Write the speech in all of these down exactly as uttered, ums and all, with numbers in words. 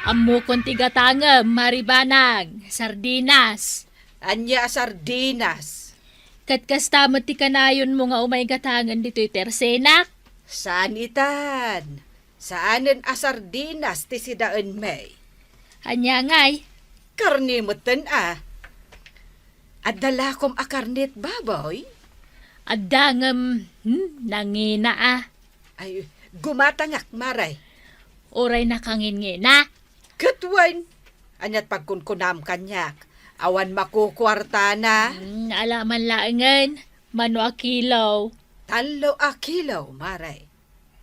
Ammokon ti gatangem, Mari Banang, sardinas. Ania a sardinas? Ket kasta met ti kanayonmo nga umay gatangen ditoy tersenak? Saan itan. Saanen a sardinas ti sidaenmi. Ania ngay? Karne metten a. Adda lakom a karne ti baboy? Adda ngem, hmm, nangina a. Ay, gumatangak, Mare. Uray nakangingina. Ket wen, aniat pagkunkunam kaniak? Awan makukuartana? Hmm, alaman laengen. Mano a kilo? Tallo a kilo, Mare.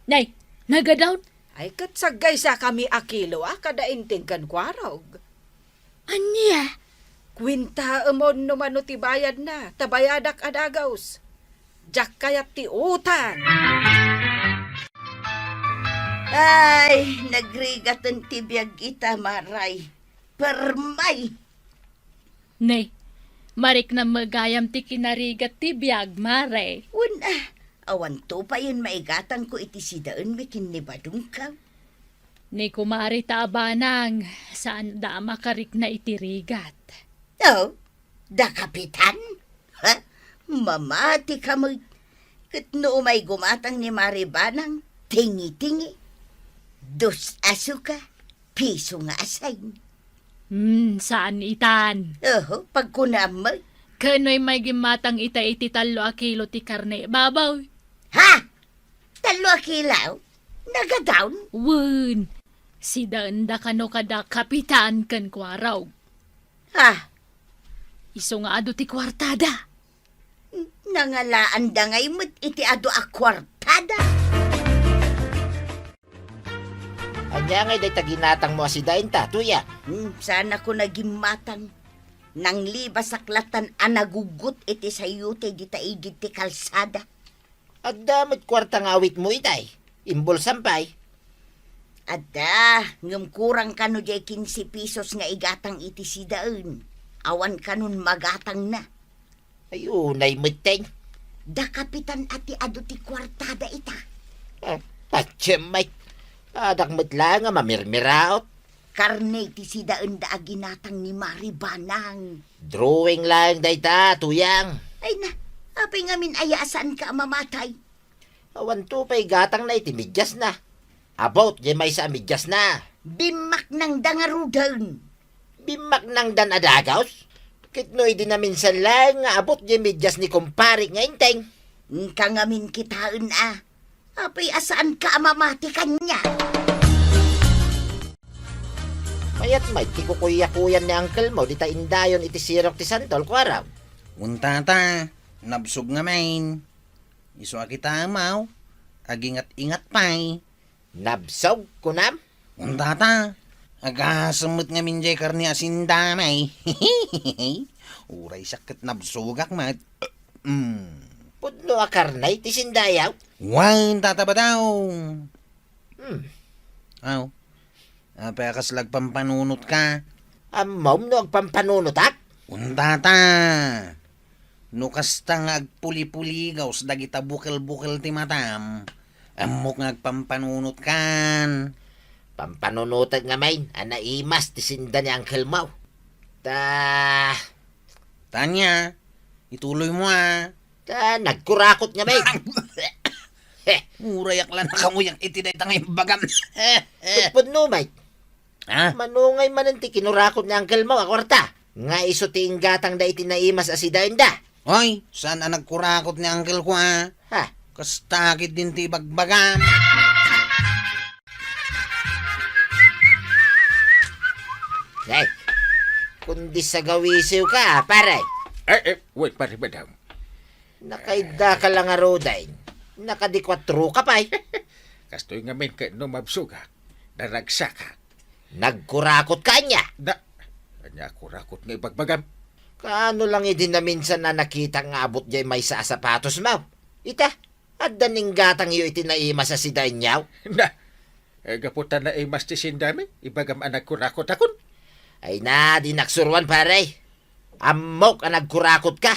Nay, nagadawn? Ay, ket saggaysakami a kilo a kada inting ken kuarog. Ania? Kuentaemon no mano ti bayadna, ta bayadak a dagus. Diak kayat ti utang. Ay, nagrigaten ti biag ita, Maray. Permay! Ne, mariknam met gayam ti kinarigat ti biag, Mare. Wen, ah, awanto payen maigatangko iti sidaenmi ken ni Badongko. Ni Kumare ta a Banang, saanda a makarikna iti rigat. Oh, da kapitan? Ha? Mamatika met. Ket no umay gumatang ni Mare Banang, tingi-tingi. Dos a suka, piso nga asin. Hmm, saan itan? Oho, pagkunam met. Ket no umay gimmatang ita iti tallo a kilo ti karne baboy? Ha? Tallo a kilo? Nagadawn? Wen, sidaenda kano kada kapitan ken kuarog. Ah. Isu nga adu ti kuartada. Nangalaanda ngay met iti adu a kuartada. Ania ngay dayta ginatangmo a sidaenta, Tuya? Hmm, saanakon a gimmatang. Nanglibasak latan a nagugot iti sayote dita igid ti kalsada. Adda met kuarta nga awitmo itay. Imbolsam pay. Adda, ngem kurang kano diay kinse pesos nga igatang iti sidaen. Awan kanon magatangna. Ay, unay metten. Da kapitan a ti adu ti kuartada ita. Ah, patiem met. Adak met laeng a mamirmiraot. Karne ti sidaenda a ginatang ni Mari Banang. Drawing laeng dayta, Tuyang. Ay na, apay ngamin aya a saanka a mamatay? Awanto pay gatangna iti mediasna. About diay maysa a mediasna. Bimmaknangda ngaruden. Bimmaknangdan a dagus? Ket no idi naminsan laeng nga abut diay medias ni kumparik nga inteng. Inka ngamin kitaen a. Apay a saanka a mamati kaniak? Mayat met ti kukuyakuyan ni uncle mo dita indayon iti sirok ti santol, kuarog. Wen tata, nabsog ngamin. Isu a kitaem, aw, agingat-ingat pay. Nabsog, kunam? Wen tata, agasem met ngamin diay karne a sindami. Uray siak ket nabsogak met. Mm. Pudno a karne ti sindayaw? Wen, tata Badaw. Hmm. Aw. Apay a kasla agpampanunotka? Ammom no agpampanunotak? Wen tata. No kasta nga agpulipuligaws dagita bukel-bukel ti matam, ammok nga agpampanunotkan. Pampanunotek ngamin a naimas ti sinda ni uncle mo. Ta. Tanya, ituloy mo, ah. Ta, nagkurakot ngamin. Heh. Uray ak la nakamuyak iti dayta nga imbagam. Pudno, Mike. Ha? Mano ngay manen ti kinurakot ni uncle mo a kuarta? Nga isu ti inggatangda iti naimas a sidaenda. Hoy, saan a nagkurakot ni uncle ko, ah? Ha? Kasta ketdin ti ibagbagam. Ay, kundi sagawisiw ka, pare. Eh, eh, wait, pare, madam. Nakaidda ka la ngaruden. Nakadikuatro ka pay. Kastoy ngamin ket no mabsogak, naragsakak. Nagkurakot ka ania? Da, ania a kurakot nga ibagbagam? Kaano lang idi naminsan a nakitak nga abut diay maysa a sapatosmo? Ita, adda ninggatangyo iti naimas a sidaenyo? Na, eh, gapu ta naimas ti sindami, ibagam a nagkurakotakon. Ay na, di naksuroan, pare. Ammok a nagkurakot ka.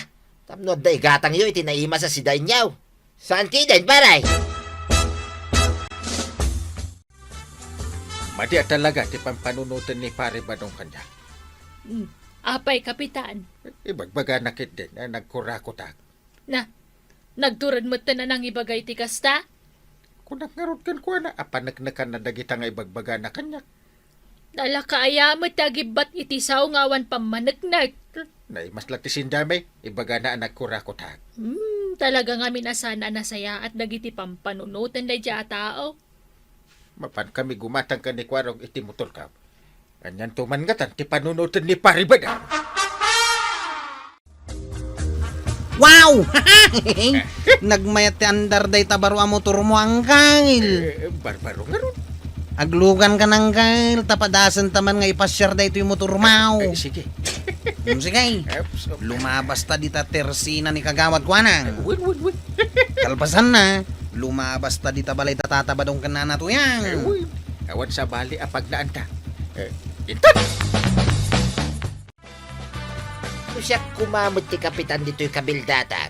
Tapno adda igatangyo iti naimas a sidaenyo. Saan ti iden, pare? Madi a talaga ti pampanunoten ni Pare Badong kaniak. Hmm. Apay, Kapitan? Ibagbagana ketdin a nagkurakotak. Na, nagtured metten a nangibagay ti kasta? Kunak ngarud kenkuana a paneknekanna dagita nga ibagbagana kaniak. Nalaka aya met ti agibbat iti sao nga awan pammaneknek. Naimas la ti sindami, ibagana a nagkurakotak. Hmm, talaga ngamin a saan a nasayaat dagiti pampanunoten daydiay a tao. Mapan kami gumatang ken ni Kuarog iti motorko. Anianto man ngatan ti panunoten ni Pare Badong? Wow! Nagmayat ti andar dayta baro a motormo, Angkel. Eh, barbaro ngarud. Agluganka, Angkel, ta padasenta man nga ipasiar daytoy motormo. Eh, sige. Hmm, sige. Eps, op. Lumabas ta dita tersina ni Kagawad kuana. Eh, wait, wait, wait. Kalpasanna, lumabas ta dita balay ta Tata Badong ken Nana Tuyang. Eh, wait. Awan sabali a pagnaanta. Eh, intan! No siak koma met ti kapitan ditoy kabildatak,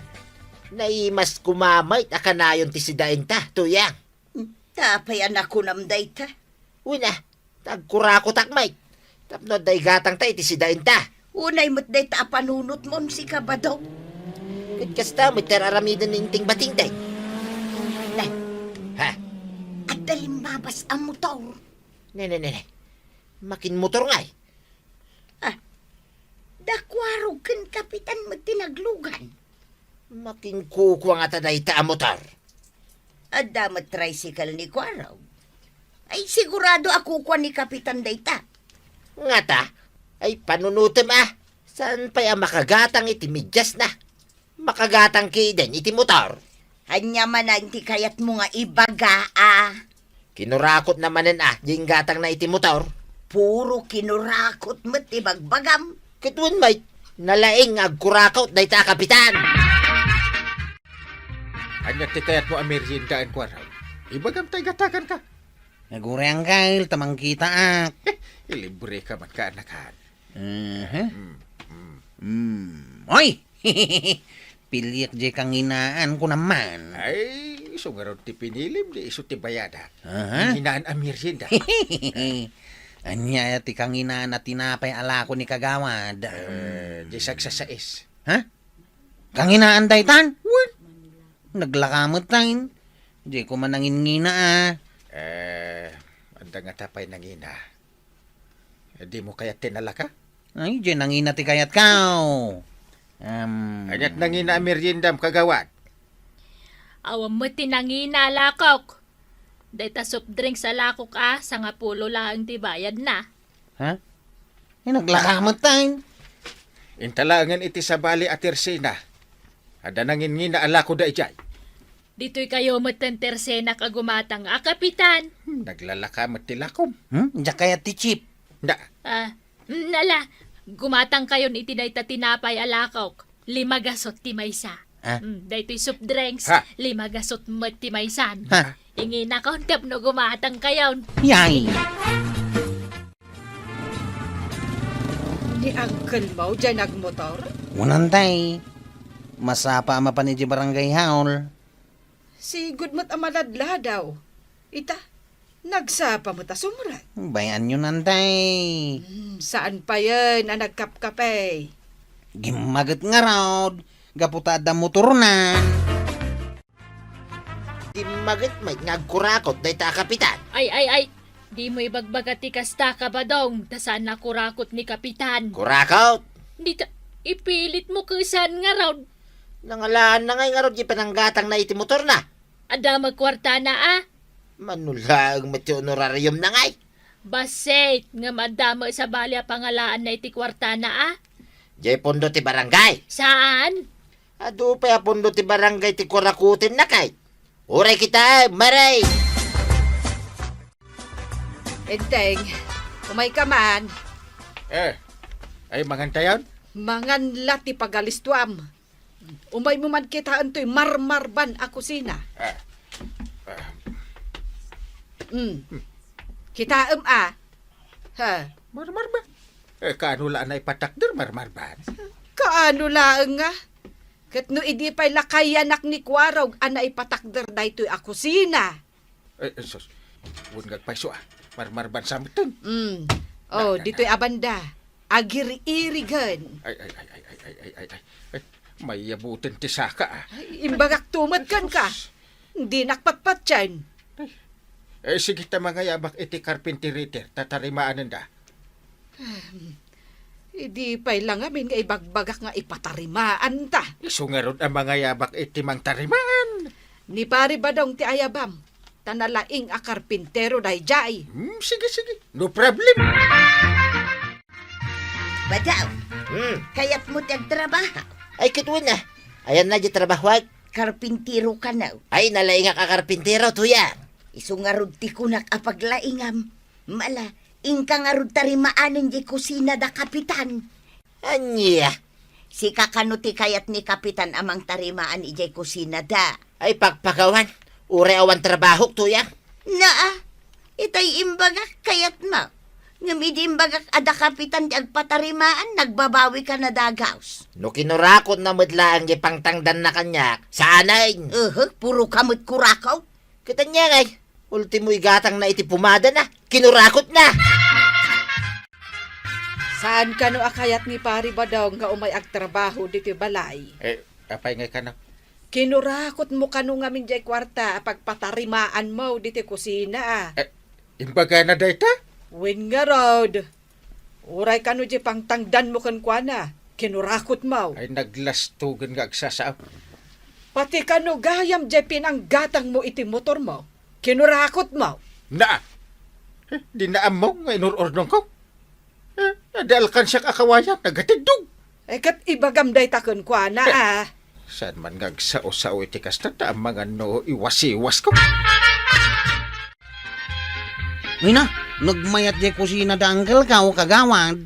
naimas koma met a kanayon ti sidaenta, Tuyang. Apay a nakunam dayta? Wen a, nagkurakotak met. Tapno adda igatangta iti sidaenta. Unay met dayta a panunotmo, sika, Badong. Ket kasta met ti ar-aramiden ni Inting Batingdeng. Ne. Ha? Adda limmabas a motor. Ne, ne, ne, ne. Makinmotor ngay. Ah, da Kuarog ken Kapitan met ti naglugan. Makinkukua ngata dayta a motor. Adda met tricycle ni Kuarog. Ay, sigurado a kukua ni Kapitan dayta. Ngata, ay panunotem a. Saan pay a makagatang iti mediasna? Makagatang ketdin iti motor. Ania manen ti kayatmo nga ibaga a? Kinurakotna manen a, di inggatangna iti motor. Puro kinurakot met ti bagbagam. Ket wen met, nalaing nga agkurakot dayta a kapitan. Ania ti kayatmo a meriendaen, Kuarog? Ibagam ta igataganka. Aguray, Angkel, ta mangkitaak. Ilibreka man, kaanakan. Mhm. Mm, mm. Mm. Oy! Piliek diay kanginaan, kunam man. Ay, isu ngarud ti pinilim, di isu ti bayadak. Aha. Kanginaan a merienda. Ania ti kanginaan a tinapay a lako ni Kagawad? Eh, di sagsasais. Ha? Kanginaan daytan? Wen. Naglaka met tayn. Di ko man nangingina, a. Eh, adda ngata pay nangina. Dimo kayat ti nalaka? Ay, diay nangina ti kayatko. Em. Aniat nangina a meriendam, Kagawad? Awan met ti nangina a lakok. Dayta soft drinks a lakok a, sangapulo laeng ti bayadna. Ha? Ay, naglaka met tayn. Inta laengen iti sabali a tersena. Adda nangingina a lako daydiay. Ditoykayo met ti tersenak a gumatang a, Kapitan. Hmm, naglalaka met ti lakom. Hmm? Diak kayat ti chip. Da. Ah, mm, ala, gumatangkayon iti dayta tinapay a lakok. Lima gasot ti maysa. Ah? Mm, daytoy soft drinks, ha? Lima gasot met ti maysan. Ha? Inginakon tapno gumatangkayon. Yay! Ni Uncle Mo, diay nagmotor? Wen, tay. Masapa a mapan idiay barangay hall. Sigud met a maladladaw. Ita, nagsapa met a sumrek. Bay-anyo, tay. Hmm, saan payen a nagkapkape? Gimmaget ngarud, gapu ta adda motornan. Gimmaget met nga agkurakot dayta a kapitan. Ay, ay, ay. Dimo ibagbaga ti kasta, Kabadong, ta saan a kurakot ni Kapitan. Kurakot? Dita, ipilitmo kesan ngarud. Nangalaanna ngay ngarud diay pananggatangna iti motorna. Adda met kuartana, a? Mano laeng met ti honorariumna ngay? Bassit, ngem adda met sabali a pangalaanna iti kuartana, a? Diay pondo ti barangay? Saan? Adu pay a pondo ti barangay ti kurakotenna kay. Uray kita, maray! Enteng, umayka man. Eh, ay mangantayon? Mangan la ti pagalistuam. Umaymo man kitaen toy marmarban a kusina. Ah. Ah. Mm. Kitaem a. Ha. Marmarban? Eh, kaano la a naipatakder, marmarban? Kaano laeng nga? Ket no idi pay la kayanak ni Kuarog a naipatakder daytoy a kusina. Eh, eh, sus. Wen nga agpayso, a. Marmarbansa metten. Mm. Oh, na, na, ditoy na. Abanda. Agir-irigen. Ay, ay, ay, ay, ay, ay, ay, ay, ay. Ay, mayabuten ti saka, ah. Ay, imbagak tumet kenka. Dinak patpatien. Ay. Eh, sige ta mangayabak iti karpinteriter, tatarimaanenda. Idi pay la ngamin nga ibagbagak nga ipatarimaanta. Isu ngarud a mangayabak iti mangtarimaan. Ni Pari Badong ti ayabam, ta nalaing a karpintero daydiay. Hmm, sige, sige. No problem. Badong, Hmm. Kayatmo ti agtrabaho? Ay, ket wen a. Ayanna di trabahoak. Karpintero kano? Ay, nalaingak a karpintero, tuya. Isu ngarud ti kunak a paglaingam. Mala, inka ngarud tarimaanen di kusina da kapitan. Ania? Sika kano ti kayat ni kapitan a mangtarimaan idiay kusina da? Ay, pakpakawan. Uray awan trabahok, tuya. Naa, itay imbagak kayatmo. Ngem idi imbagak a da kapitan ti agpatarimaan, nagbabawi ka na dagaus. No kinurakotna met laeng di pangtangdanna kaniak, saanen. Ehek, puro ka met kurakot. Ket ania ngay? Ultimo igatangna iti pumadana, kinurakotna. Saan kano a kayat ni Pari Badong nga umay agtrabaho ditoy balay? Eh, apay ngay kano? Kinurakotmo kano ngamin diay kuarta a pagpatarimaanmo ditoy kusina, a? Eh, imbagana dayta? Wen ngarud. Uray kano diay pangtangdanmo kenkuana, kinurakotmo. Ay, naglastogen nga agsasao. Pati kano gayam diay pinanggatangmo iti motormo, kinurakotmo. Naa! Eh, di naammo nga inur-urnongko? Eh, adi alkansiak a kawayan, nagatiddog. Eh, ket ibagam dayta kenkuana, Eh, a. Saan man nga agsao-sao iti kasta, ta amangan no iwasiwasko. Ay na, nagmayat diay kusina da uncle ko, kagawad.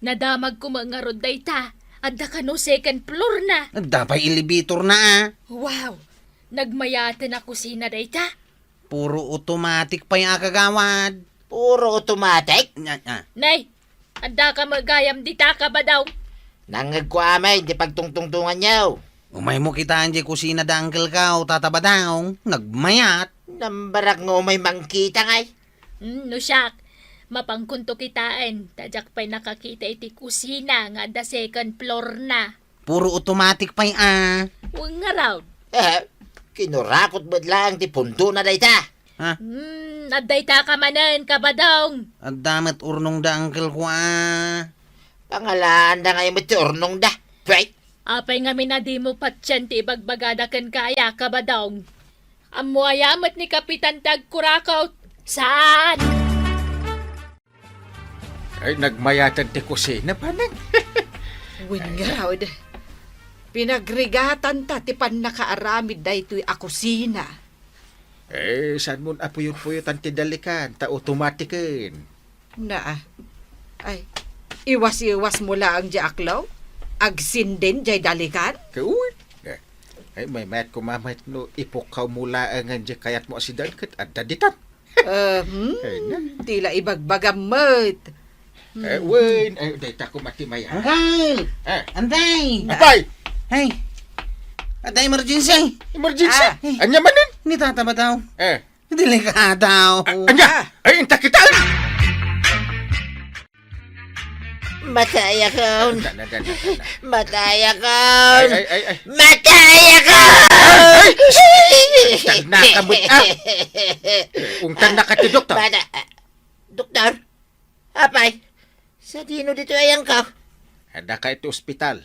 Nadamag koma ngarud dayta. Adda kano second floor na. Adda pay elevator na, a. Wow! Nagmayaten a kusina dayta. Puro automatic pay a, kagawad. Puro automatic? Nya, nya. Nay, adda ka met gayam dita, Kabadong. Nangngegko amay di pagtungtungtunganyo. Umaymo kitaen diay kusina da uncle ko, Tata Badong. Nagmayat. Nambarak nga umay mangkita ngay. Hmm, no siak, mapankonto kitaen, ta diak pay nakakita iti kusina nga adda second floor na. Puro automatic pay a. Wen ngarud. Eh, kinurakot met laeng ti puntona dayta. Ha? Hmm, adda dayta ka manen, Kabadong. Adda met urnong da uncle ko a. Pangalaanda ngay met ti urnong da. Pay. Apay ngamin a dimo patien ti ibagbagada kenka aya, Kabadong? Ammo aya met ni Kapitan ti agkurakot? Saan? Ay, nagmayaten ti kusina, Panang. Wen ngarud, pinagrigatanta ti pannakaaramid daytoy a kusina. Eh, saan mon a puyot-puyotan ti dalikan, ta automatiken. Naa. Ay, iwas-iwasmo laeng diay aklaw? Agsinden diay dalikan? Kawi. Eh, ay, maymayat koma met no ipukkawmo laengen diay kayatmo a sidan ket adda ditan. Eh, hmm, Ay, na. Ti la ibagbagam met. Eh, Hmm. Wen, eh, dayta koma ti mayat. Uncle! Eh. Anday! Apay! Hey! Adda emergency! Emergency? Ah. Ania manen? Ni Tata Badong. Eh. Delikado. A-, ania? Ah. Ay, inta kitaen! Matayakon! Dana, dana, dana. Matayakon! Ay, ay, ay, ay. Matayakon! Ay, ay! Tagna ka met, ah. Ungtan na ka ti doktor. Bada-, ah, doktor? Apay, sadino ditoy ayangko? Adda ka iti ospital.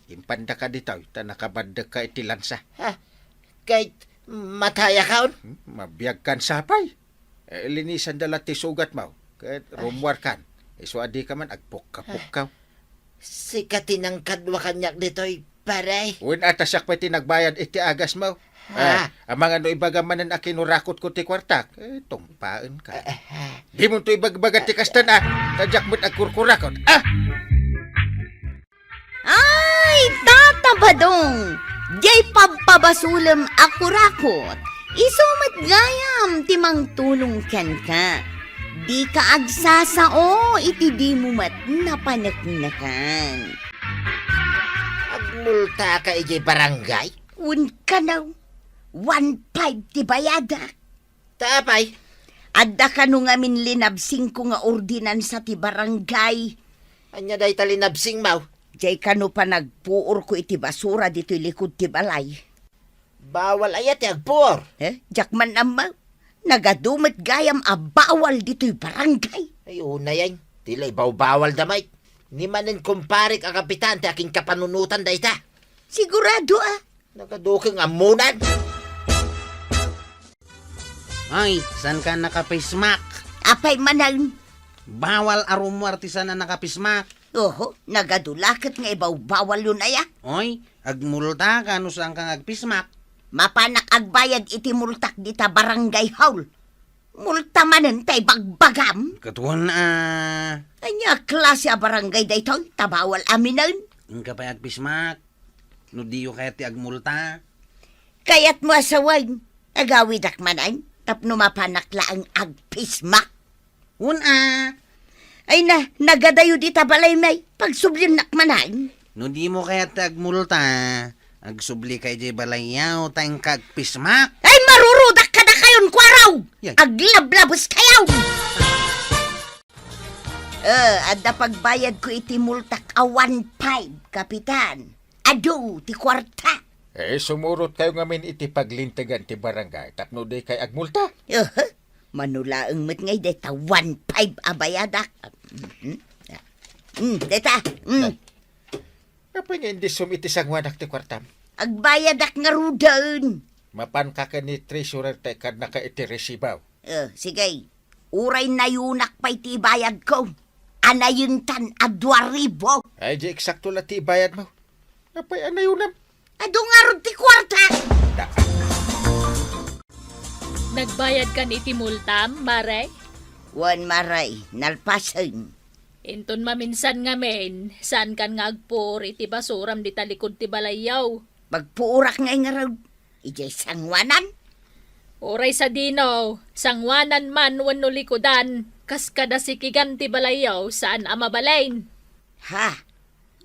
Impanda ka ditoy, ta nakabaddek ka iti lansa. Ha? Ket matayakon? Hmm, mabiag kan sapay. Eh, linisanda la ti sugatmo, ket Ay. Rummuarkan. Isu a dika man agpukka-pukkaw. Sika ti nangkadua kaniak ditoy, pare. Wen, a ta siak pay ti nagbayad iti agasmo. Ha? Eh, amangan no ibagam manen a kinurakotko ti kuartak, eh, tungpaenka. Eh, eh. Dimonto ibagbaga ti kastan, a. Ta diak met agkurkurakot. Ah! Ay, Tata Badong! Diay pabpabasolem a kurakot, isu met gayam ti mangtulong kenka. Dika agsasao iti dimo met napaneknekan. Agmultaka idiay barangay? Wen kano, one five ti bayadak. Ta apay? Adda kano ngamin linabsingko nga ordinansa ti barangay. Ania dayta linabsingmo? Jay kano panagpuorko iti basura ditoy likud ti balay. Bawal aya ti agpuor? Eh, diak man ammo. Nagadu met gayam a bawal ditoy barangay. Ay, unay, ay. Ti la ibawbawalda met. Ni manen kumparek a kapitan ti akinkapanunotan dayta. Sigurado, ah. Nagadu ket nga ammonan. Ay, saan ka nakapismak? Apay manen? Bawal a rummuar ti saan a nakapismak. Oho, nagadu la ket nga ibawbawalyon aya. Oy, agmulta ka no saan ka nga agpismak. Mapanak agbayad iti multak dita barangay hall. Multa manen tay bagbagam? Ket wen a. Ania klase a barangay daytoy? Ta bawal aminen. Inka pay agpismak. No diyo kayat ti agmulta. Kayatmo a sawen, agawidak manen, tapno mapanak laeng agpismak. Wen a. Ay na, nagadayo dita balay may, pagsubliennak manen. No dimo kayat ti agmulta, agsublika idiay balayyo, ta inka agpismak. Ay, marurudak kadakayon, Kuaraw! Yay. Aglablabes kayon! Eh, adda pagbayadko iti multak a one five, Kapitan. Adu ti kuarta. Eh, sumurot kayo ngamin iti paglintegan ti barangay tapno di kay agmulta. Eh, mano laeng met ngay deta one five a bayadak. Mhm. Mm, deta. Mm. Ay. Apay nga indisom iti sanguanak ti kuartam? Agbayadak ngaruden. Mapanka ken ni treasurer ta ikkannaka iti resibo. Eh, sige. Uray nayunak pay ti ibayadko. Anayengtan a dua ribu. Ay, di eksakto la ti ibayadmo. Apay anayonam? Adu ngarud ti kuarta. Da. Nagbayadkan iti multam, Mare? Wen, Mare, nalpasen. Inton maminsan ngamin, saankan nga agpuor iti basuram dita likud ti balayyo. Magpuorak ngay ngarud. Idiay sanguanan? Uray sadino, sanguanan man wenno likudan, kas kada sikigan ti balayyo, saan a mabalin. Ha?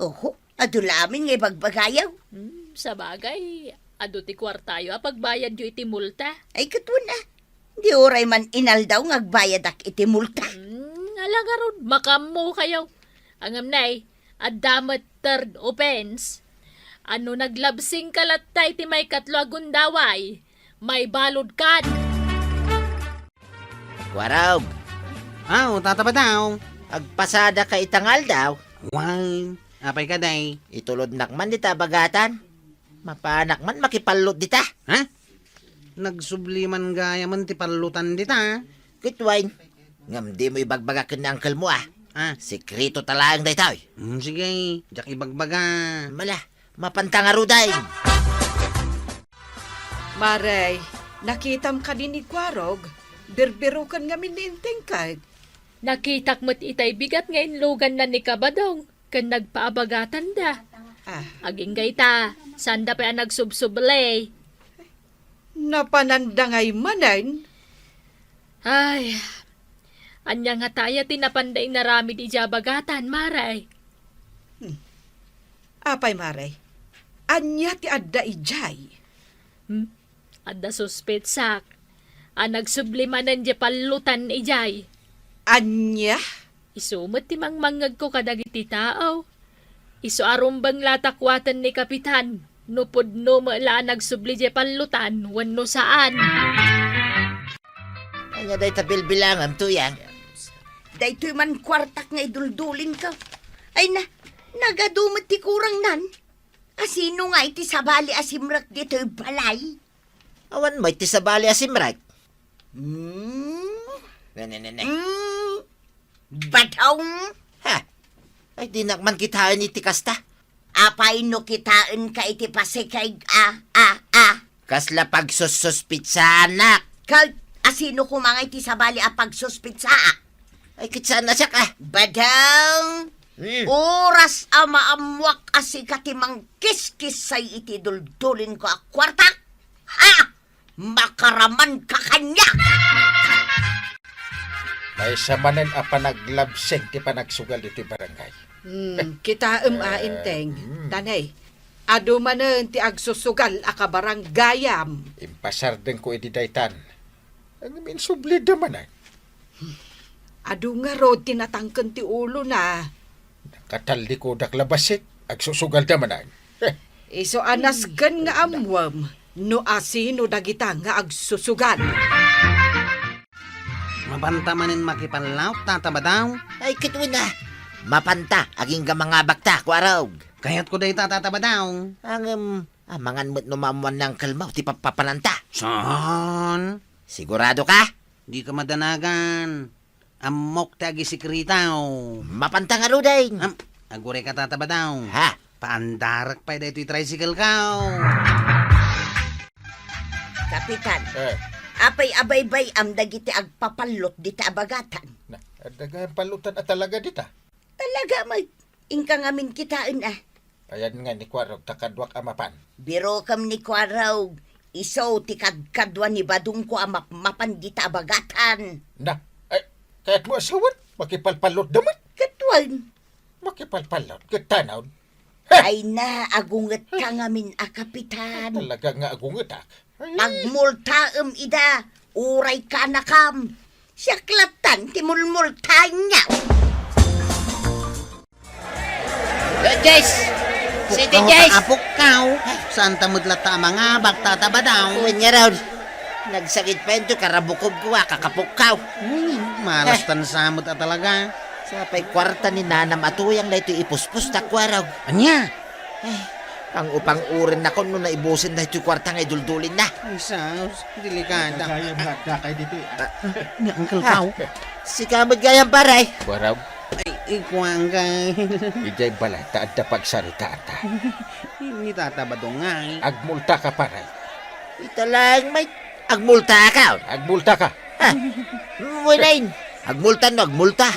Oho, adu la amin nga ibagbagayo. Hmm, sabagay, adu ti kuartayo a pagbayadyo iti multa. Ay, ket wen a. Di uray man inaldaw nga agbayadak iti multa. Hmm, ala ngarud, makaammo kayo. Ngem nay, adda met third offense. A no naglabsingka latta iti maikatlo a gundaway, maibaludkan. Kuarog. Aw, Tata Badaw. Agpasadaka ita nga aldaw? Wen, apay kadi? Itulodnak man dita a bagatan. Mapanak man makipallut dita. Ha? Nagsubli man gayamen ti pallutan dita. Ket wen, ngem dimo ibagbaga ken ni unclemo, a. Ah. Sekreto ta laeng daytoy. Hmm, sige, diak ibagbaga. Mala, mapanta ngaruden. Mare, nakitam kadi ni Kuarog? Birbiroken ngamin ni Enteng ket. Nakitak met itay bigat nga inluganna ni Kabadong ken nagpaabagatan da. Ah. Agingga ita, saan da pay a nagsubsubli. Napananda ngay manen? Ay, ania ngata aya ti napanda inaramid idiay bagatan, Mare? Hmm. Apay, Mare? Ania ti adda idiay? Hmm? Adda suspetsak a nagsubli manen diay pallutan idiay. Ania? Isu met ti mangmangngegko kadagiti tao. Isu a rumbeng la ta kuaten ni Kapitan no pudno met la a nagsubli diay pallutan wenno saan. Ania dayta bilbilanganto, Yang? Daytoy man kuartak nga iduldulinko. Ay na, nagadu met ti kurangnan. Asino nga iti sabali a simrek ditoy balay? Awan met ti sabali a simrek. Hmm? Ne, ne, ne, ne. Hmm? Badong? Ha? Ay, dinak man kitaen iti kasta. Apay no kitaenka iti pasikeg, a, a, a? Kasla pagsussuspitsaanak. Ket asino koma nga iti sabali a pagsuspitsaak? Ay, ket saan a siak, a. Badong, Hmm. oras a maammuak a sika ti mangkiskis say iti duldulinko a kuarta. Ha? Makaramanka kaniak! Maysa manen a panaglabsing ti panagsugal iti barangay. Hmm, kitaem a, Eh, Enteng. hmm. Tanay, adu manen ti agsusugal a kabaranggayam. Impasardengko idi daytan. Ngem insublida manen. Adu ngarud ti natangken ti ulona. Nakatallikudak la bassit, agsusugalda manen. Eh. Isu a nasken nga ammuem no asino dagita nga agsusugal. Mapanta manen makipanlaot, Tata Badaw? Ay, ket wen a. Mapanta, agingga mangabakta, Kuarog. Kayatko dayta, Tata Badaw. Ngem, amangan met no maammuan ni Uncle Mau ti pappapananta. Saan? Sigurado ka? Dika madanagan. Ammok ti agisekretaw. Mapanta ngaruden. Am, agurayka, Tata Badaw. Ha? Paandarek pay daytoy tricycle ko. Kapitan, Eh. apay a baybay-am dagiti agpapallot dita a bagatan? Na, adda gayam pallotan a talaga dita. Talaga met, inka ngamin kitaen a. Ayan nga ni Kuarog ta kaduak a mapan. Birokem ni Kuarog, isu ti kadkadua ni Badongko a mapmapan dita a bagatan. Na, ay, kayatmo a sawen, makipalpallot da met. Ket wen. Makipalpallot, ket tanawd. Ay na, agungetka ngamin a kapitan. Talaga nga agungetak. Ay. Pagmultaem ida, uray kanakam. Siak lattan ti mulmultaenyo. Jess! City Pukkaw, Jess! Kakapukkaw. Saan ta met latta a mangabak, Tata Badaw? Wen ngarud. Nagsakit pay intoy karabukobko a kakapukkaw. Hmm, malastan sa met a talaga. Sapay kuarta ni nanam a tuyang daytoy ipuspos ta Kuarog. Ania? Ay, pang-upang-uren nakon no naibusen daytoy kuarta nga iduldulinna. Ay, sus, delikada. Gayam nga adda kay ditoy, ah. Ah, ni Uncle Pao. Sika met gayam, pare. Kuarog. Ay, ikuan kay. Idiay balay ta adda pagsaritaanta. Ni Tata Badong nga, eh. Agmulta ka, pare. Ita laeng met, agmulta ka. Agmulta ka. Ha? Wen a, agmulta no agmulta.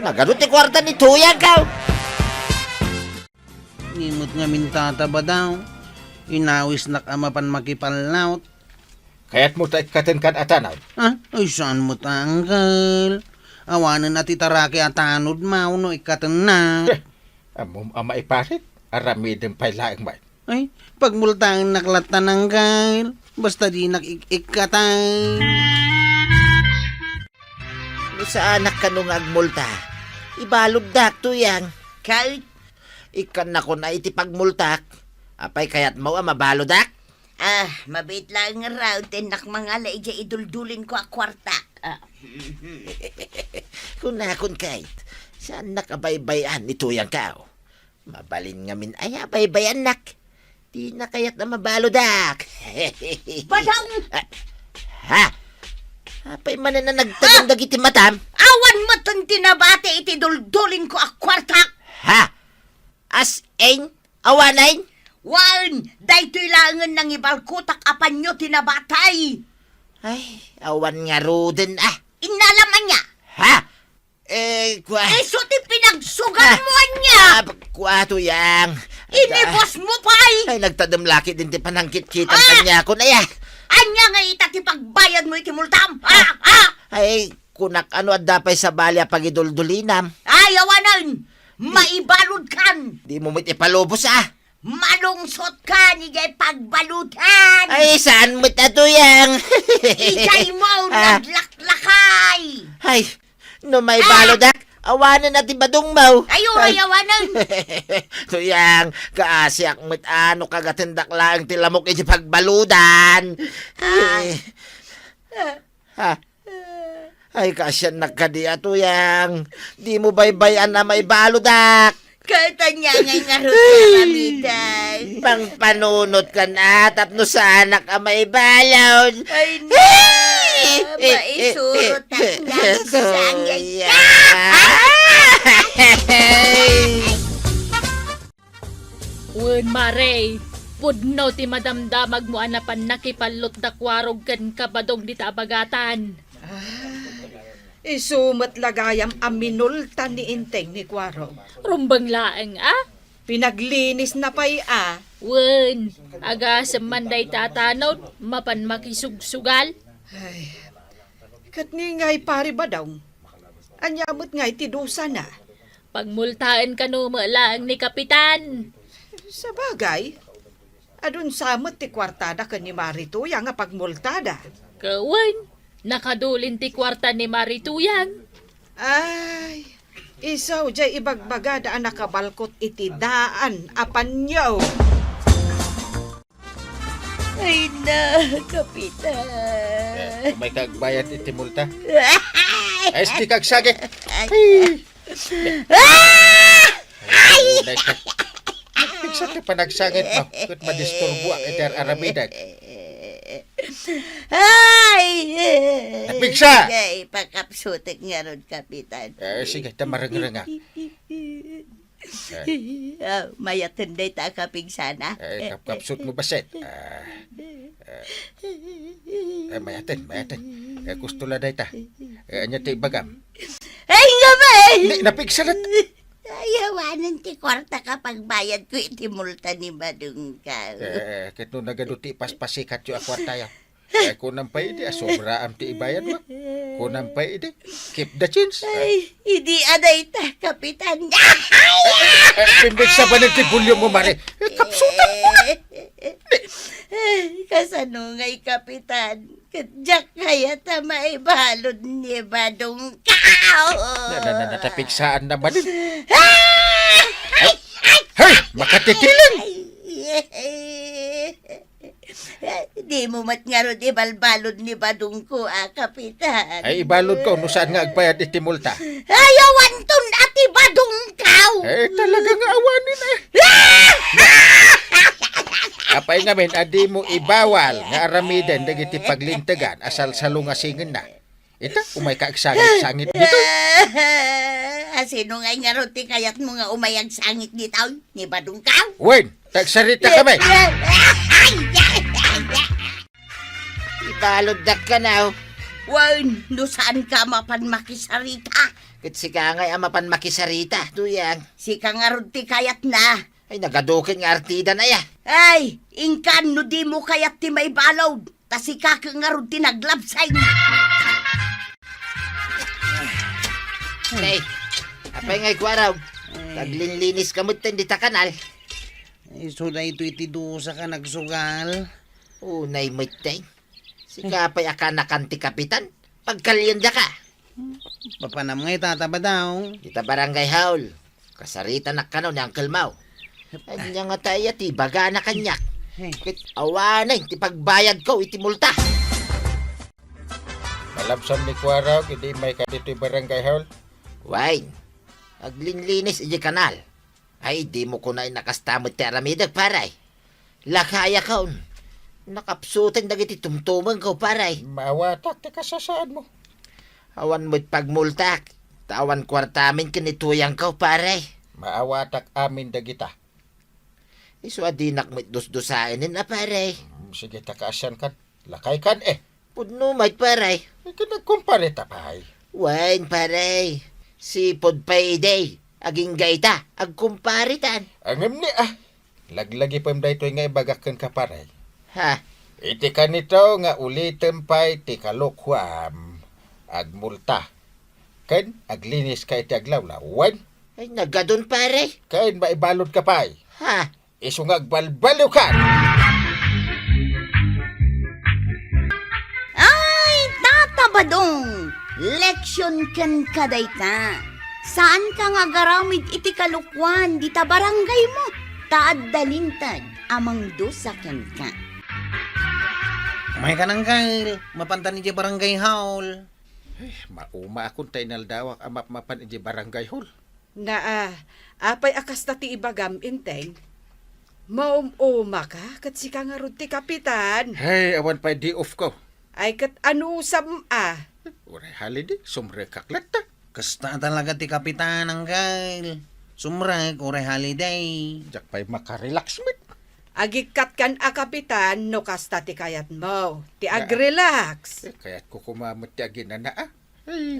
Nagadu ti kuarta ni tuyang ko. Ni met ngamin, Tata Badaw. Inawisnak a mapan makipallaot. Kayatmo ta ikkatenkan a tanod? Ah, ay, saan met, Uncle? Awanen a ti taraki a tanod, mao no ikkatenna. Eh, ammom a maiparit, aramidem pay laeng met. Ay, pagmultaennak latta, Uncle. Basta dinak ik-ikkatan. No saanak kano nga agmulta, ibaluddak, tuyang. Kay? Ikkannakon a iti pagmultak. Apay, kayatmo a mabaludak? Ah, mabiit laeng ngarud ti innak mangala idiay iduldulinko a kuarta. Ah. Kunakon, Kate, saannak a baybay-an ni tuyangko. Mabalin ngamin aya a baybay-annak. Dina kayat a mabaludak. Badang! Ah, ha? Apay manen a nagtagem dagiti matam? Awan metten ti nabati iti duldulinko a kuarta. Ha? As in? Awanen? Wen, daytoy laengen nangibalkotak a panio ti nabati. Ay, awan ngaruden, ah. Innalam ania? Ha? Eh, kua- Isu ti pinagsugatmo ania? Ah, kua, tuyang. Inibusmo pay? Ay, nagtadem la ketdin ti panangkitkitam kaniakon, aya. Ania nga ita ti pagbayadmo iti multam? Ah, ah. Ay, kunak, ano adda pay sabali a pagiduldulinam? Ay, awanen. Maibaludkan. Dimo met ipalubos, ah. Malungsotkan idiay pagbaludan. Ay, saan met a tuyang? Idiay mo, ah, naglaklakay. Ay, no maibaludak, awanen a ti badongmo. Ay, uray, awanen. Tuyang, kaasiak met a no kagatendak laeng ti lamok iti pagbaludan. Ah. Eh. Ah. Ha? Ay, kaasiannak kadi a tuyang. Dimo baybay-an a maibaludak. Ket ania ngay ngarud ti aramidek? Mangpanunotkan a tapno saanak a maibalud. Ay, na, maisurotak nga sangay. Tuyang. Wen, Mare, pudno ti madamdamagmo a napan nakipallot da Kuarog ken Kabadong dita a bagatan. Ah, isu met la gayam a minulta ni Enteng ni Kuarog. Rumbeng laeng, a? Pinaglinisna pay, a? Wen, agasem man dayta a tanod, mapan makisugsugal. Ay, ket ni ngay, Pare Badong, ania met ngay ti dusana? Pagmultaen kano met laeng ni Kapitan. Sabagay, adun sa met ti kuartada ken ni Mare Tuyang a pagmultada. Ket wen, Nakadulin ti kuarta ni Mari Tuyang. Ay, isu diay ibagbagada a nakabalkot iti daan a panyo. Ay na, Kapitan. Eh, umay ka agbayad iti multa. Ay, di ka agsangit. Ay. Ay. Ah! Ay! Ay, nagpigsa ti panagsangit mo. Ket madisturboak iti ar-aramidek. Ay! Nagpigsa! Ay, pakapsutek ngarud, Kapitan. Eh, sige, ta marengrengak. Eh. Ah, mayaten dayta a kapigsana. Eh, kapkapsut mo, baset. Ah, eh, eh, mayaten, mayaten. Eh, gusto la dayta. Eh, anya ti ibagam? Ay, nga ba eh? Di, napigsalat. Ay, awanen ti kuarta ka pagbayad ko iti multa ni Badong ka. Eh, ket no nagadu ti ipaspasikatyo a kuartayo. Eh, kunam pay idi, asobraam ti ibayad mo. Kunam pay idi, keep the change. Ay, idi a dayta, Kapitan. Eh, eh, eh, pimbigsa ba ti volume mo, Mari? Eh, kapsutan mo. Ay, kasano ngay, Kapitan? Ket diak kayat a maibalud ni Badong ka. Na, na, na, natapigsaan na manen. Ah! Ay, ay, hey, makatitiling! Ay, ay. Dimo met ngarud ibalbalud ni Badongko a, Kapitan. Ay, ibaludko no saan nga agbayad iti multa. Ay, awanton a ti Badongko! Eh, talaga nga awanen, eh. Apay ngamin a dimo ibawal nga aramiden dagiti paglintegan a salsalungasingenna. Ita, umay ka agsangit-sangit dito. Asino ngay ngarud ti kayatmo nga umay agsangit ditoy? Ni Badongko? Wen, tagsarita kami. Ibaluddak kano. Wen, no saan ka a mapan makisarita? Ket sika ngay a mapan makisarita, Tuyang. Sika ngarud ti kayatna. Ay, nagaduken nga artidan aya. Ay, inkan no dimo kayat ti maibalud. Ta sika ket ngarud ti naglabsay. Nay, apay ngay kuaraw? Ay. Naglinlinis ka met dita kanal. Isu daytoy ti dusa ka nagsugal. Unay met, tay. Sika pay a kanakan ti kapitan? Pagkalienda ka. Mapanam ngay, Tata Badong. Dita barangay hall. Kasaritanak kano ni Uncle Mau. Ania ngata aya ti ibagana kaniak? Hey. Ket awanen ti pagbayadko iti multa. Malabsan ni kuaraw, idi immay ka ditoy barangay hall. Wen, aglinlinis iti kanal. Ay, dimo kunaen a kasta met ti aramidek, pare. Lakayakon. Nakapsuten dagiti tumtumengko, pare. Maawatak ti kasasaadmo. Awan met pagmultak. Ta awan kuarta amin ken ni Tuyangko, pare. Maawatak amin dagita. Isu a dinak met dusdusaenen a, pare. Hmm, sige, ta kaasiankan. Lakaykan, eh. Pudno met, pare. Ket nagkumpare ta pay. Wen, pare. Sipud pay idi. Agingga ita, agkumparetan. Ngem ni, ah, laglagipem daytoy nga ibagak kenka, pare. Ha? Iti kanito nga ulitem pay ti kalokuam, agmulta. Ken aglinis ka iti aglawlaw. Wen? Ay, nagadun, pare. Ken maibalud ka pay. Ha? Isu nga agbalbaliwkan! Ay, Tata Badong! Leksion kenka dayta. Saanka nga agaramid iti kalokuan dita barangaymo, ta adda linteg a mangdusa kenka. Umayka, Uncle, mapantan idiay barangay hall. Eh, mauma akon ta inaldawak a mapmapan idiay barangay hall. Naa, apay a kasta ti ibagam, Enteng? Maum-uma ka, ket sika ngarud ti kapitan. Hey, awan pay day off ko. Ay, ket anusam a? Uray holiday, sumrekak latta. Kasta talaga ti kapitan, Uncle. Sumrek, uray holiday. Diak pay makarelax met. Agikkat kan a kapitan no kasta ti kayatmo. Ti Ah. agrelax. Eh, kayatko koma met ti aginana, ah. Ay.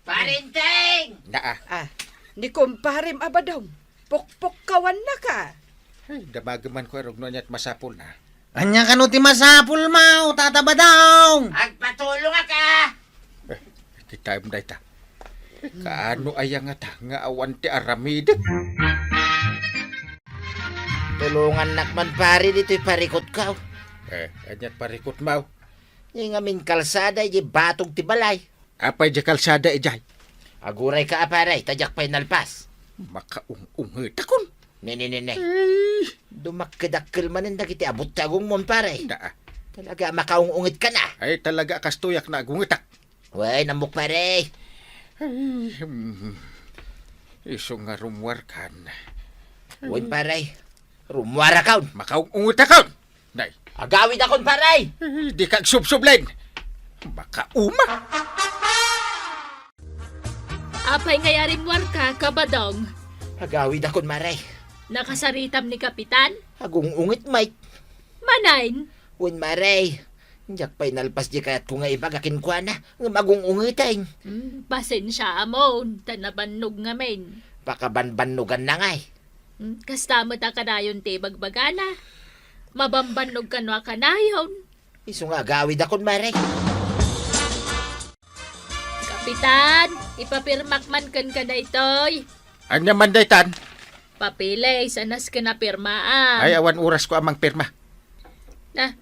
Parinteng! Naa. Ah, ni kumparem a Badong. Pukpukkawanna ka. Ay, damageman ko, arog no aniat masapulna. Ania kano ti masapulmo, Tata Badong? Agpatulongak a! Eh, iti time dayta. Kaano aya ngata nga awan ti aramidek? Tulongannak man, pare, ditoy parikutko. Eh, aniat parikutmo? Di ngamin kalsada, di batog ti balay. Apay di kalsada, ijay? Agurayka a, pare, ta diak pay nalpas. Makaung-ungetakon. Ne, ne, ne, ne. Ay. Dumakkedakkel manen dagiti abut ti agongmon, pare. Daa. Talaga, makaung-ungetka na. Ay, talaga, kastoyak nga agungetak. Wen, ammok, pare. Ay, hmm. Isu nga rummuarkan. Wen, pare. Rummuarakon. Makaung-ungetakon. Nay. Agawidakon, pare. Ay, dika agsubsublen. Makauma. Apay nga arimmuarka, Kabadong? Agawidakon, mare. Nakasaritam ni Kapitan? Agung-unget met. Manayon? Wen, mare. Diak pay nalpas di kayatko nga ibaga kenkuana, ngem agung-ungeten. Hmm, pasensiaamon, ta nabannog ngamin. Pakabanbannoganna ngay. Hmm, kasta met a kanayon ti ibagbagana. Mabambannog kano a kanayon. Isu nga agawidakon, mare. Kapitan, ipapirmak man kenka daytoy. Ania man daytan? Papeles a nasken a pirmaan. Ay, awan orasko a mangpirma. Na,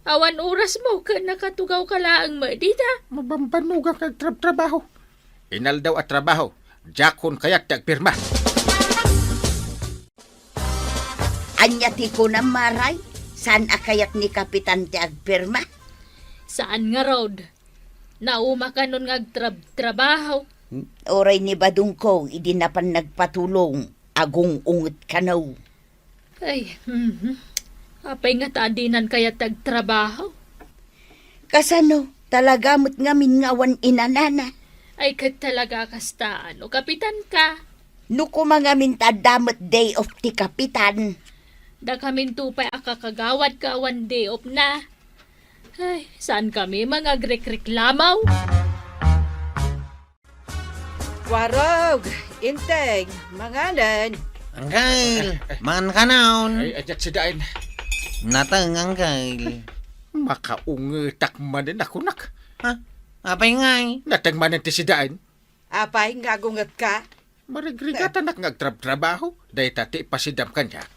awan orasmo ken nakatugawka laeng met dita. Mabambannogan nga agtrabtrabaho. Inaldaw a trabaho, diakon kayat ti agpirma. Ania ti kunam, Maray? Saan a kayat ni Kapitan ti agpirma? Saan ngarud. Nauma kanon nga agtrab-, trabaho. Uray ni Badongko, idi napan nagpatulong, agung-unget kano. Ay, mhm. Apay ngata a dinan kayat ti agtrabaho? Kasano? Talaga met ngamin nga awan inanana. Ay, ket talaga kasta, no, kapitan ka? No kuma ngamin ta adda met day off ti kapitan. Dakaminto pay a kakagawad nga awan day off na. Ay, saan kami mangagrekreklamo? Warog, Inteng, manganen. Angkel, mangan ka naon. Ay, adda sidaen. Nateng, Angkel. Makaungetak manen a kunak. Ha? Apay ngay? Nateng manen ti sidaen. Apay nga agungetka? Marigrigatanak nga agtrabtrabaho, dayta ti ipasidam kaniak.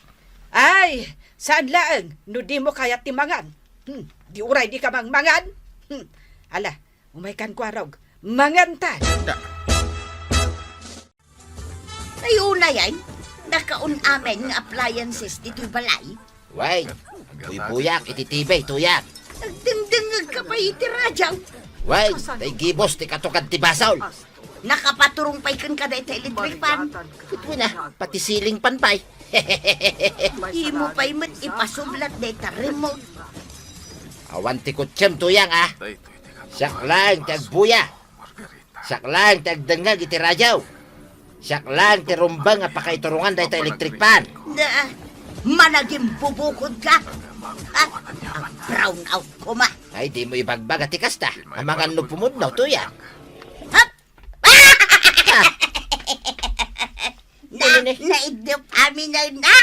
Ay, saan laeng no dimo kayat ti mangan. Hmm, di uray dika mangmangan. Hmm, ala, umay kan kuarog. Manganta. Da- Ay, unay ay, nakaun amin nga appliances ditoy balay. Way, buybuyak iti T V, tuyang. Nagdengdengngeg ka pay iti radyo. Way, tay gibos ti katukad ti basol. Nakapaturong pay kenka dayta electric fan. Ket wen a, pati ceiling fan pay. Imo pay met ipasublat dayta remote. Awan ti kutsem, tuyang, a. Siak laeng ti agbuya. Siak laeng ti agdengngeg iti radyo. Siak laeng ti rumbeng a pakaiturongan dayta electric fan. Da, managimbubukodka. Ah, ang brown out koma. Ay, dimo ibagbaga ti kasta. Amangan no pumudno, tuyang. Hap! Na, naidlop amin na.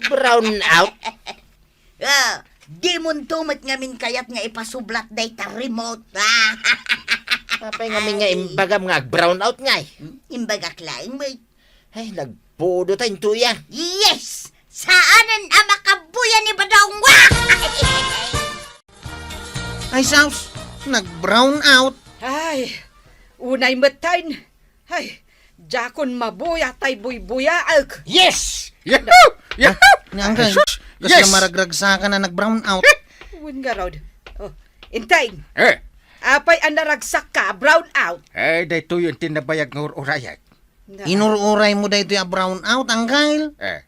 Brown out? Ah, dimonto met ngamin kayat nga ipasublat dayta remote. Apay ngamin nga imbagam nga ag-brown out ngay? Hmm? Imbagak laeng met. Ay, nagpudo ta intoy a. Yes! Saanen a makabuya ni Badong! Ay, saus! Nag-brown out! Ay, unay met tayn. Ay, diakon mabuya tay buybuyaek. Yes! Yahoo! Yahoo! Ah, nga, angkay, sus! Kasla maragragsakan a nag-brown out. Wen ngarud. Oh, Inteng. Eh. Apay a naragsakka a brown out? Eh, daytoy ti nabayag nga ur-urayek. Na- Inur-uray mo daytoy a brown out, angkay? Eh.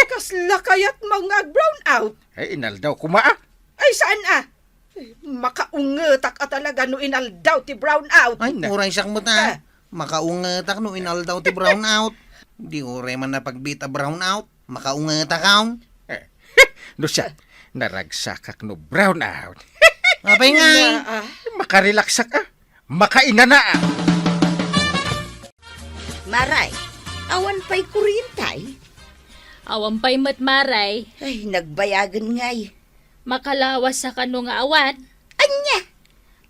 Kasla kayat mo nga ag-brown out? Eh, inaldaw koma, a. Ay, saan, a? Makaungetak a talaga no inaldaw ti brown out. Ay, na- Uray siak met, a. Ah. Makaungetak no inaldaw ti brown out. Di uray man napagbiit a brown out. Makaungetak, a. Eh, no siak, naragsakak no brown out. Apay ngay? Na, ah. Makarelaksak, a. Makainana, a. Maray, awan pay kuryente? Awan pay met, Maray. Ay, nagbayagen ngay. Makalawas a kano nga awan? Ania?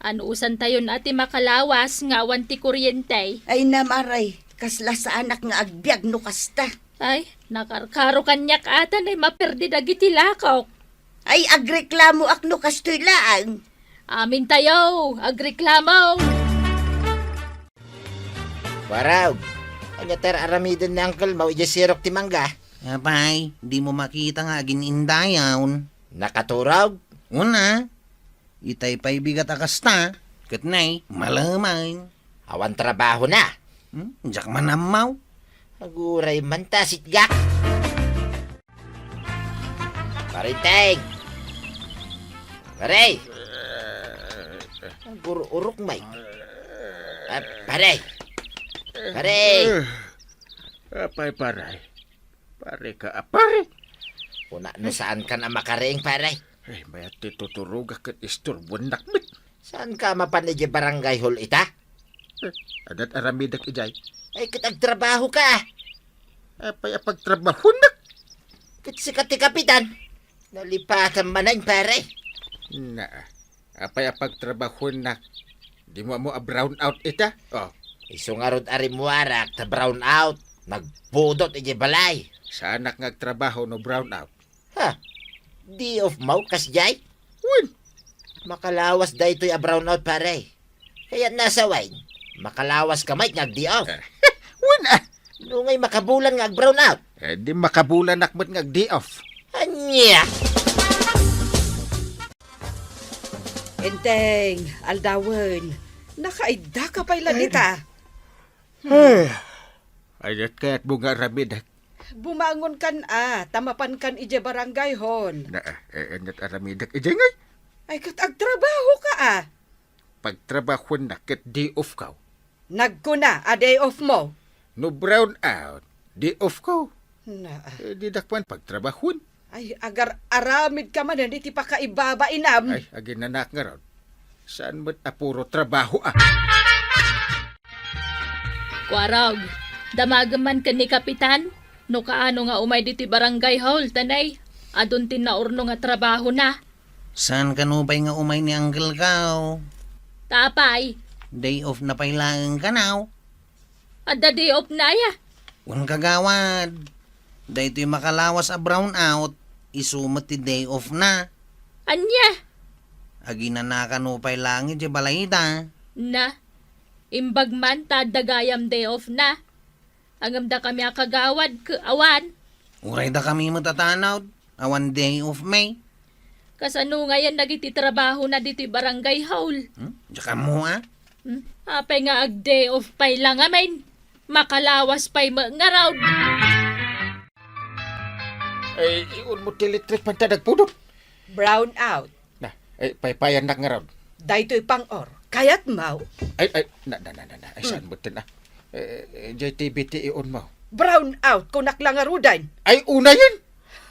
Anusantayon a ti makalawas nga awan ti kuryente? Ay, Maray, kasla saanak nga agbiag no kasta. Ay, nakarkaro kaniak ata nga maperdi dagiti lakok. Ay, agreklamoak no kastoy laeng. Amintayo, agreklamo! Warag, ania ti ar-aramiden ni Uncle mo idiay sirok ti mangga? Apay, dimo makita nga agin-indayon? Nakaturog? Una, itay pay bigat a kasta, ket nay, malaman. Awan trabahona. Hmm? Diak man ammaw. Aguray man ta, sitgak. Pare Enteng! Pare! Agur-urok, may. Ah, pare! Pare! Apay, pare? Pare ka, ah, pare! Kuna no saan ka na makariing, pare? Ay, mayat ti tuturogak ket isturbuennak met. Saan ka mapan idiay barangay hall ita? Eh, adda ti aramidek idiay. Ay, ket agtrabaho ka. Apay a pagtrabahonak? Ket sika ti kapitan. Nalipatan manen, pare. Na, apay a pagtrabahonak? Dimo ammo a brown out ita? Oh. Isu ngarud a rimmuarak ta brown out. Nagpudot idiay balay. Saanak nga agtrabaho no brown out? Ha? Day off mo, kasdiay? Wen. Makalawas daytoy a brown out, pare. Kayatna sa wen, makalawas ka met nga ag-day off. Wen, ah. Nungay makabulan nga ag-brown out. Eh, di makabulanak met nga ag-day off. Ania? Enteng, aldawen, nakaidda ka pay la dita. Ay, ayat kayatmo nga aramidek? Bumangon kan a, ta mapan kan idiay barangay hall. Na, eh, ania ti aramidek idiay ngay? Ay, ket agtrabaho ka a. Pagtrabahoennak ket day off kaw. Nagkuna a day off mo. No brown out, day off kaw. Na. Eh, didak man pagtrabahoen. Ay, agar-aramid ka manen iti pakaibabainam. Ay, aginanaak ngarud. Saan met a puro trabaho, ah. Kuarog, damagem man ken ni Kapitan, no kaano nga umay ditoy barangay hall, ta nay, adun ti naurno nga trabahona. Saan kano pay nga umay ni Uncle ko? Ta apay? Day off na pay laeng kano. Adda day off na aya? Wen, kagawad. Daytoy makalawas a brown out, isu met ti day off na. Ania? Aginana kano pay laeng idiay balayda. Na, imbag man ta adda gayam day off na. Ngem dakami a kagawad, ke-, awan. Uray dakami met a tanod, awan day off mi. Kasano ngayen dagiti trabahona ditoy barangay hall? Hmm? Diak ammo, ah. Hmm? Apay nga ag-day off pay la ngamin? Makalawas pay met ngarud. Ay, iunmo ti electric fan ta nagpudot. Brown out. Na, ay, paypayannak ngarud. Daytoy pang-or. Kayatmo? Ay, ay, na, na, na, na, na. Ay, hmm, saan mo ti na? Eh, eh, J T B T iunmo. Brown out, kunak la ngaruden. Ay, unayen!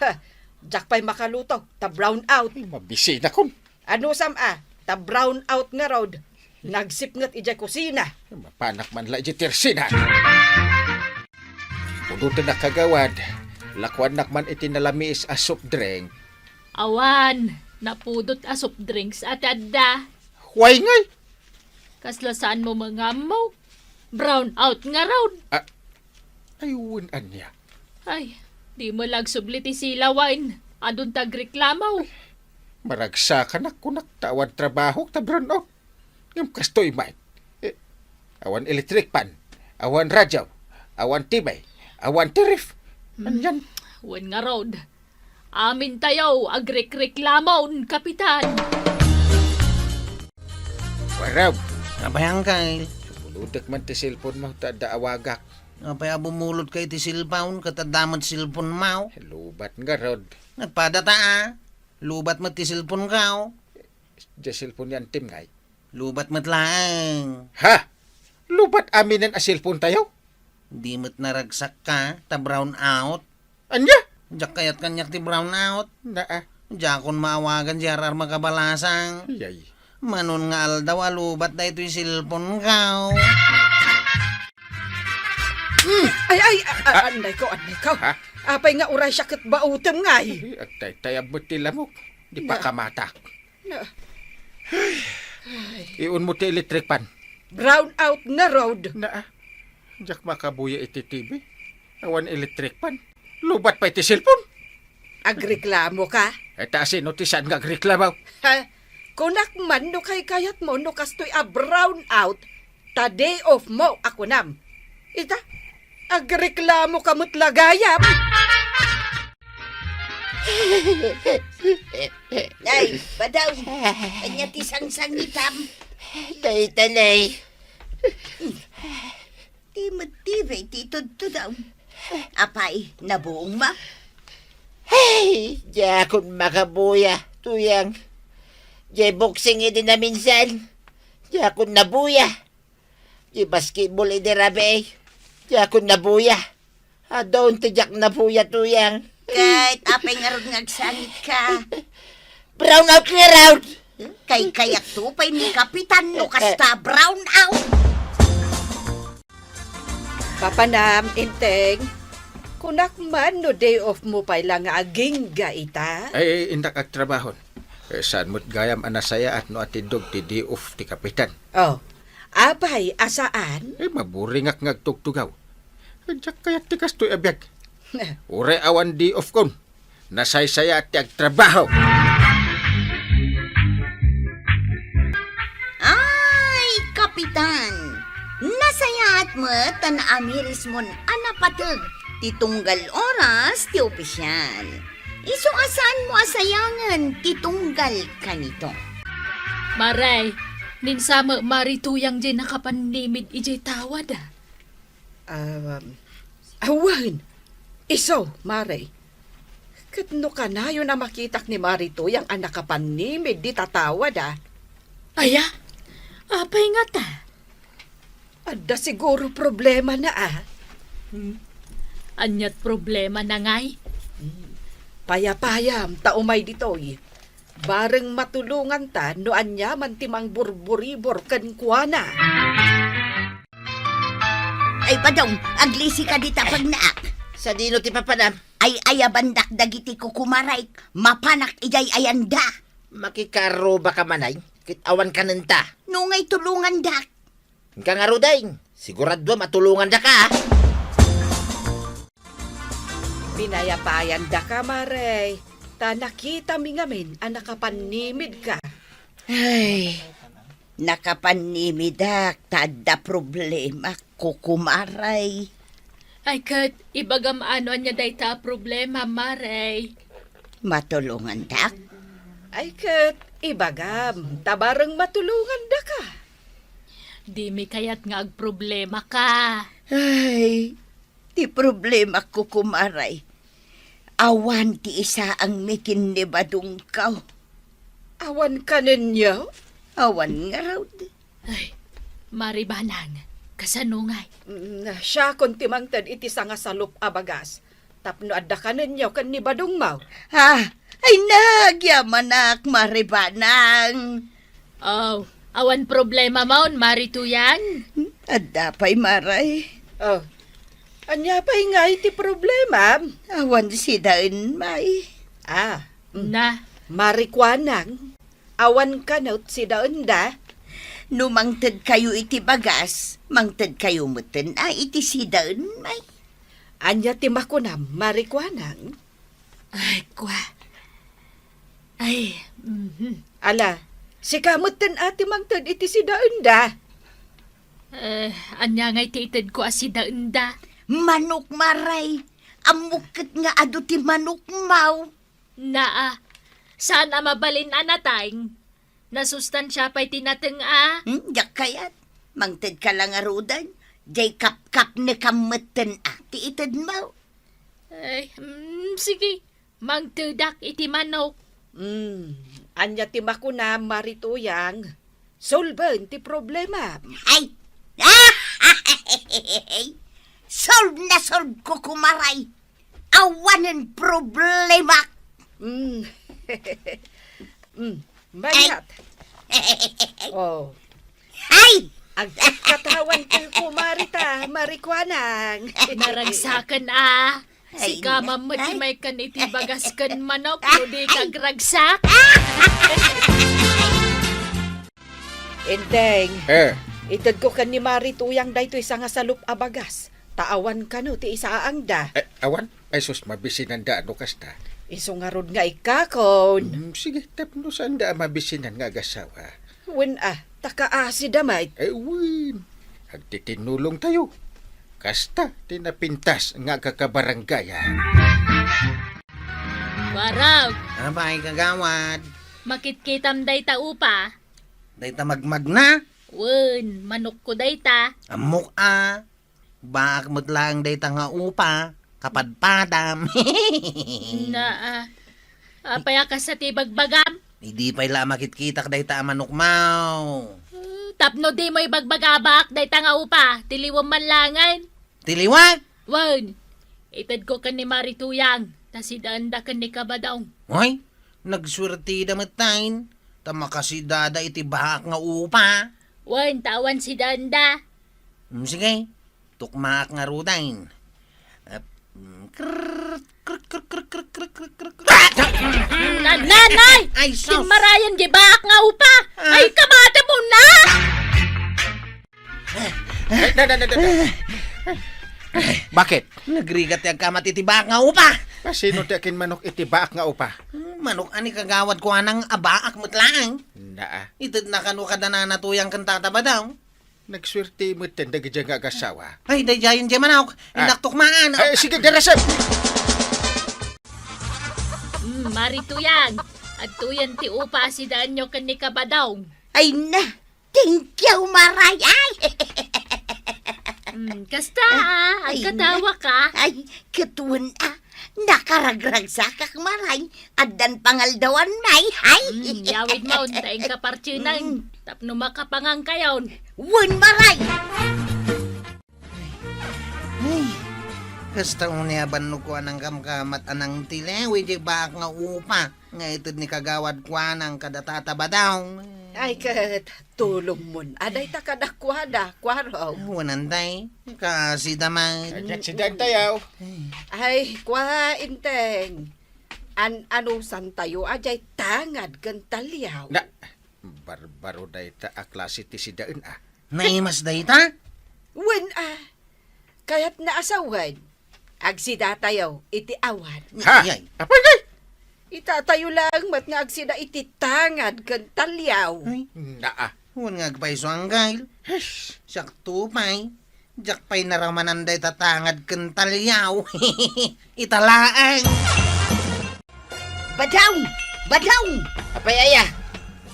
Ha, diak pay makaluto, ta brown out. Ay, mabisinakon. Anusam a, ta brown out ngarud. Nagsipnget idiay kusina. Mapanak man la idiay tersina. Pudoten a kagawad, lakuannak man iti nalamiis a soft drink. Awan, napudot a soft drinks a ti adda. Way ngay? Kasla saanmo mangammo? Brown out ngarud. Ah, ay, wen ania? Ay, dimo la agsubli ti silawen. Adun ta agreklamo. Maragsakanak kunak ta awan trabahok ta brown out. Ngem kastoy met. Eh, awan electric fan, awan radyo, awan T V, awan ti ref. Hmm. Anian? Wen ngarud. Amintayo, agrekreklamon, Kapitan. Warab. Apay, Uncle? Bumulodek man ti cellphone mo, ta adda awagak. Apay a bumulodka iti cellphone, ket adda met cellphone mo? Lubat ngarud. Nagpadata, a. Lubat met ti cellphone ko. Diay cellphone ni Antim ngay. Lubat met laeng. Ha? Lubat aminen a cellphone tayo? Di met naragsakka, ta brown out. Ania? Diak kayat kaniak ti brown out. Naa. Diakon maawagan diay ar-ar makabalasang. Yay. Manon nga aldaw a lubat daytoy cellphone ko. Hmm. Ay, ay, a-, a-, ah, anday ko, anday ko. Ha? Apay nga uray siak ket bautem ngay? Ay, agtaytayab met ti lamok. Di pa kamatak. Na. Ay. Iunmo ti electric fan. Brown out ngarud. Naa. Diak makabuya iti T V. Awan electric fan. Lubat pay ti cellphone. Agreklamo ka? Ay, ta sino ti saan nga agreklamo? Ha? Kunak man no kaykayatmo no kastoy a brown out, ta day off mo a kunam. Ita, agreklamoka met la gayam. Nay, Badong, ania ti sangsangitam? Dayta, Nay. Ti met ti bay ti tudtudaw. Apay, nabuong ma? Ay, diakon makabuya, Tuyang. Diay boxing idi naminsan, diakon nabuya. Diay basketball idi rabii, diakon nabuya. Adun ti diak nabuya, Tuyang. Ket apay ngarud nga agsangitka? Brown out ngarud! Kaykayatto pay ni Kapitan no kasta brown out. Papanam, Enteng. Kunak man no day off mo pay la nga agingga ita? Ay, innak agtrabahon. Eh, saan met gayam a nasayaat no atindog ti day off ti Kapitan? Oh, apay a saan? Eh, maburingak nga agtugtugaw. Eh, diak kayat ti kastoy a biag. Uray awan day off kon. Nasaysayaat ti agtrabaho. Ay, Kapitan! Nasayaat met ta naamirismon a napateg ti tunggal oras ti opisial. Isu a saanmo a sayangen ti tunggal kanito. Maray, ninsa met Mari Tuyang diay nakapannimid idiay tawad, a? Um, awan. Isu, Mari. Ket no kanayon a makitak ni Mari Tuyang a nakapannimid dita tawad, a? Aya? Apay ngata? Adda siguro problemana, a? Hmm? Aniat problemana ngay? Hmm. Payapayam ta umay ditoy. Bareng matulonganta no aniaman ti mangburburibor kenkuana. Ay, Badong, aglisika dita pagnaak. Sadino ti papanam? Ay, ayabandak dagiti kukumarayk, mapanak idiay ayanda. Makikaarrubaka man, ay, ket awan kanenta. No ngay tulongandak. Inka ngaruden, siguraduam a tulongandaka, a. Pinayapayandaka, Mare, ta nakitami ngamin a nakapannimidka. Ay, nakapannimidak ta adda problemak, kukumaray. Ay, ket ibagam no ania dayta a problema, Mare. Matulongandak? Ay, ket ibagam, ta bareng matulongandaka. Dimi kayat nga agproblemaka. Ay, ti problemak, kukumaray, awan ti isaangmi ken ni Badongko. Awan kanenyo? Awan ngarud. Ay, Mari Banang, kasano ngay? Mm, siakon ti mangted iti sangasalup a bagas. Tapno adda kanenyo ken ni Badongmo. Ah, ay nagyamanak, Mari Banang. Oh, awan problemamon, Mari Tuyang? Adda pay, Maray. Oh, ania pay ngay ti problema? Awan sidaen, May. Ah, mm. Na. Mari Kuanang, awan kano sidaenda? No mangtedkayo iti bagas, mangtedkayo metten a iti sidaen, May. Ania ti makunam, Mari Kuanang? Ay, kua. Ay, mhm. Ala, sika metten a ti mangted iti sidaenda? Eh, ania ngay ti itedko a sidaenda? Manok, Maray. Ammok ket nga adu ti manokmo. Naa, saan a mabalin a nateng? Nasustansia pay ti nateng a? Hmm, diak kayat. Mangtedka la ngaruden. Diay kapkapnekam metten a ti itedmo. Ay, mm, sige. Mangtedak iti manok. Hmm, ania ti makunam, Mari Tuyang? Solben ti problema. Ay! Solve na solve ko, kumaray. Awanen problema. Mm. Mm. Mayat. Oh. Ay! Agkatkatawan ti kumari ta, Mari Kuanang. Naragsaken a. Ay, sika man met ti ay. Maykan iti bagas ken manok, no di kagragsak. Enteng. Eh. Itedko ken ni Mari Tuyang daytoy sangasalup a bagas. Ta awan kano ti isaangda. Eh, awan? Ay sus, mabisinanda no kasta. Isu ngarud nga ikkakon. Mm, sige, tapno saanda a mabisinan nga agasawa. Wen a, ta kaasida met. Eh, wen. Agtitinulongtayo. Kasta ti napintas nga kakabaranggayan. Warag! Apay, kagawad? Makitkitam dayta upa? Dayta magmagna? Wen, manokko dayta. Ammok a. Baak met laeng dayta nga upa, kapadpadam. Na, ah, apay a kasta ti ibagbagam? Idi pay la a makitkitak dayta a manokmaw. Eh, tapno dimo ibagbaga a baak dayta nga upa, tiliwem man laengen. Tiliwak? Wen, itedko ken ni Mari Tuyang, ta sidaenda ken ni Kabadong. Ay, nagsuertida met tayen, ta makasidada iti baak nga upa. Wen, ta awan sidaenda. Mm, sige, tukmaak ngaruden. Ep, mm, krrrt, krrrt, krrrt, krrrt, krrrt, krrrt, krrrt. Na-, nanay! Ay, sus! Timmarayan di baak nga upa! Ah? Ay, kamata mo na! Eh, na, na, na, na, na. Bakit? Nagrigat ti agkamat iti baak nga upa. Kasino ti akinmanok iti baak nga upa? Hmm, manok a ni kagawad kuanang a baak met laeng. Naa. Itedna kano kada Nana Tuyang ken Tata Badong. Nagsuerte met ten dagiti nga agasawa. Ay, daydiayen diay manok. Ah. Innak tukmaan. Ay, sige, darasem. Mm, Mari Tuyang, adtoyen ti upa a sidaenyo ken ni Kabadong. Ay na, thank you, Maray. Ay. Mm, kasta, ah, ay, agkatawa ka. Ay, ket wen, ah, nakaragragsakak, Maray. Addan pangaldawan, May. Ay. Mm, yawid mo, unta inka partsinen. Mm. Tapno makapangan kayon. Wen, Maray. Ay, kasta unay a bannog ko a nangkamkamat a nangtiliw iti baak nga upa nga ited ni kagawad kuanang kada Tata Badong. Ay, ket tulongmon a dayta kadakuada, Kuarog. Wen, anday, kasida man. Ay, ket sida tayo. Ay, kua, Enteng. An-anusantayo a diay tangad ken taliaw. Na, barbaro dayta a klase ti sidaen, ah. Naimas dayta? Wen, ah. Kayatna a sawen, agsidatayo iti awan. Ha? Ay, ay. Apay, ay? Itatayo laeng met nga agsida iti tangad ken taliaw. Ay. Naa. Wen nga agpayso, Anggal. Hish. Siak to pay. Diak pay naramanan dayta tangad ken taliaw. Ita laeng. Badong! Badong! Apay aya?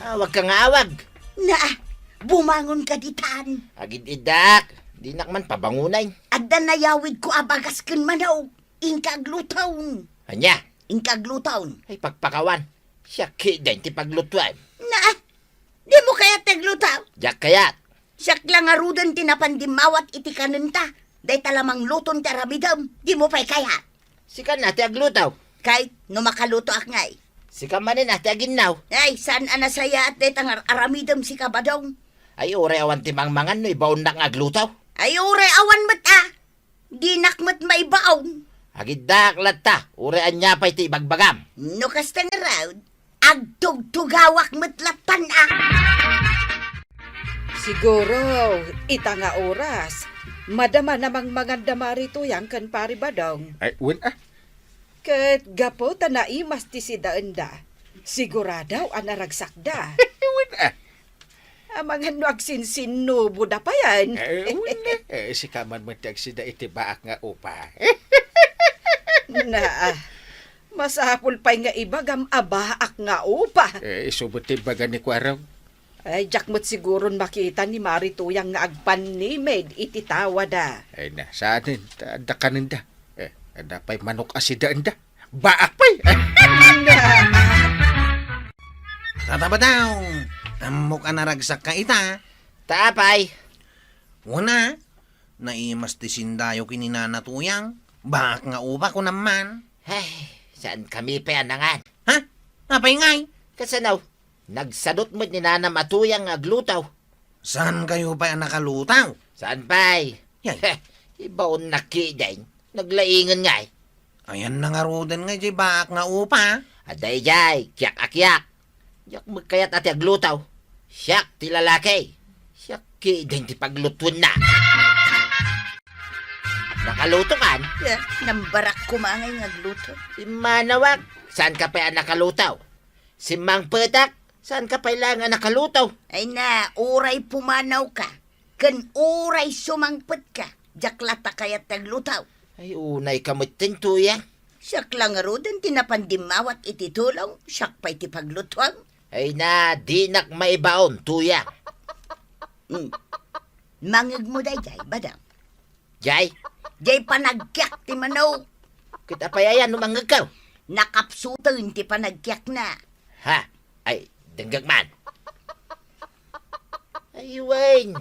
Awag ka nga awag. Naa, bumangon ka ditan. Agid-idak, dinak man pabangunan. Adda nayawid ko a bagas ken manok. Inka agluton. Ania? Inka agluton. Ay, pagpakawan. Siak ketdin ti paglutuan. Naa, dimo kayat ti agluto? Diak kayat. Siak la ngaruden ti napan dimmawat iti kanenta. Dayta la mangluton ti aramidem. Dimo pay kayat? Sika na ti agluto. Kay, no makalutoak ngay. Sika manen a ti aginnaw. Ay, saan a nasayaat dayta nga aramidem, sika Badong. Ay, uray awan ti mangmangan no ibaonnak nga agluto. Ay, uray awan met a. Dinak met maibaon. Agiddaak latta, uray ania pay ti ibagbagam. No kasta ngarud, agtugtugawak met lattan a. Siguro, ita nga oras, madama a mangmangan da Mari Tuyang ken Pari Badong. Ay, wen a. Ket gapu ta naimas ti sidaenda, sigurado a naragsakda. Wen a. Amangan no agsinsinnubo da payen. Eh, wen, eh, sika man met ti agsida iti baak nga upa. Naa, masapul pay nga ibagam a baak nga upa. Eh, isu met ti ibaga ni Kuarog. Ay, diak met siguron makita ni Mari Tuyang nga agpannimid iti tawada. Ay na, saanen, ta adda kanenda. Eh, adda pay manok a sidaenda. Baak pay! Tata Badong, ammok a naragsakka ita. Ta apay? Wen a, naimas ti sindayo ken ni Nana Tuyang. Baak nga upa, kunam man. Ay, saan kami pay a nangan? Ha? Apay ngay? Kasano? Nagsadut met ni Nanam a Tuyang nga agluto. Saan kayo pay a nakaluto? Saan pay? Yay. Heh, ibaonnak ketdin. Naglaingen ngay. Ayan na ngaruden nga diay baak nga upa. Adda idiay, kiak a kiak. Diak met kayat a ti agluto. Siak ti lalaki. Siak ketdin ti paglutuenna. Nakaluto kan? Ya, nambarak koma ngay nga agluto. Immanawak. Saanka pay a nakalutaw? Simmangpetak, saanka pay laeng a nakalutaw? Ay na, uray pumanawka, ken uray sumangpetka, diak latta kayat ti aglutaw. Ay, unayka metten, Tuyang. Siak la ngaruden ti napan dimmawat iti tulong, siak pay ti paglutuam. Ay na, dinak maibaon, Tuyang. Hmm. Mangegmo daydiay, Badang. Jay? Jay panagkiak ti manok. Ket apay aya no mangngegkaw? Nakapsuten ti panagkiakna. Ha? Ay, denggek man. Ay, wen.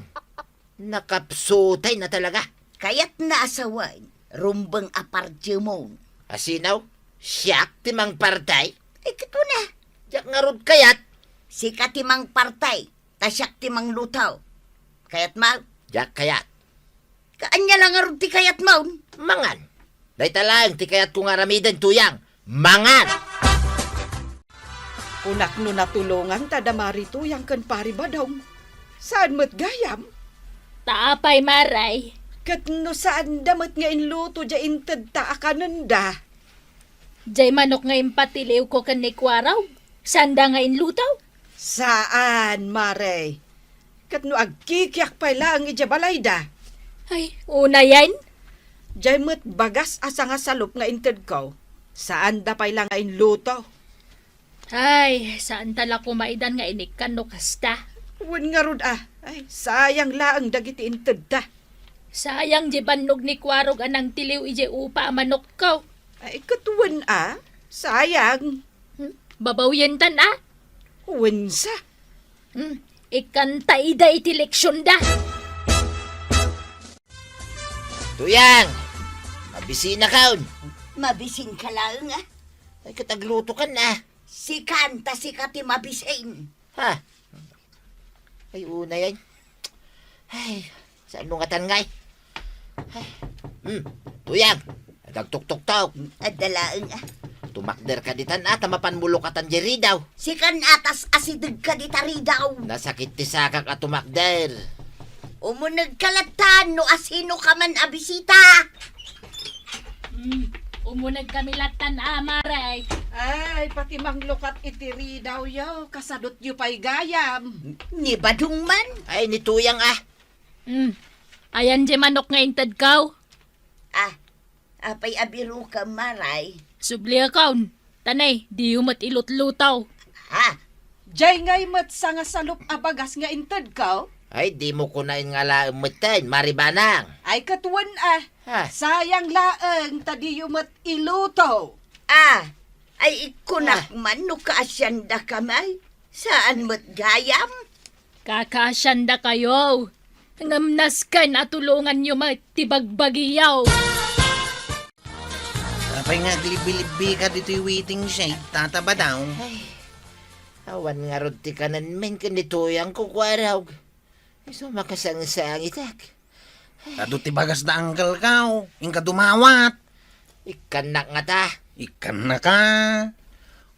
Nakapsutay na talaga. Kayatna a sawen, rumbeng a partiemon. Asino? Siak ti mangpartay? Ay, ket wen a. Diak ngarud kayat. Sika ti mangpartay. Ta siak ti manglutaw. Kayatmo? Diak kayat. Kaanya la ngarud ti kayatmon? Mangan. Dayta laeng ti kayatko nga aramiden, Tuyang. Mangan! Kunak no natulonganta da Mari Tuyang ken Pari Badong. Saan met gayam? Ta apay, Maray? Ket no saanda met nga inluto diay intedta a kanenda? Jay manok nga impatiliwko ken ni Kuarog, saanda nga inluto? Saan, Mare. Ket no agkikiak pay laeng idiay balayda? Ay, unayen? Jay met bagas a sangasalup nga intedko, saanda pay la nga inluto. Ay, saanta la koma idan nga inikkan no kasta. Wen ngarud a, ay, sayang laeng dagiti intedta. Sayang diay bannog ni Kuarog a nangtiliw idiay upa a manokko. Ay, ket wen a, sayang. Hmm? Babawyentan a? Wensa? Hmm, ikkanta ida iti leksionda. Tuyang! Mabisinakon! Mabisinka laeng a? Ay, ket aglutokan a. Sikan ta sika ti mabisin. Ha? Ay, unayen. Ay, saan mo ngatan ngay? Ay, hmm, Tuyang, agtuktuktok. Adda laeng a. Tumakderka ditan a, ta mapanmo lukatan diay ridaw. Sikan a ta asidegka dita ridaw. Nasakit ti sakak a tumakder. Umunegka lattan no asinoka man a bisita. Hmm, umunegkami lattan a, Mare. Ay, pati manglukat iti ridawyo, kasadutyo pay gayam. Ni Badong man? Ay, ni Tuyang a. Hmm, ayan diay manok nga intedko? Ah, apay a biroka, Maray? Subliakon. Tanay, diyo met ilutluto. Ha? Jay ngay met sangasalup a bagas nga intedko? Ay, dimo kunaen nga laeng metten, Mari Banang. Ay, ket wen a. Ha? Sayang laeng ta diyo met iluto. Ah, ay, ikkunak man no kaasiandaka, May. Saan met gayam? Kakaasiandakayo. Ngem nasken a tulonganyo met ti bagbagiyo. Apay nga aglibbi-libbika ditoy waiting shed, Tata Badong? Ay, awan ngarud ti kanenmen ken ni Tuyang ko, Kuarog. Isu makasangsangitak. Adu ti bagas da uncle ko, inka dumawat. Ikkannak ngata. Ikkannaka.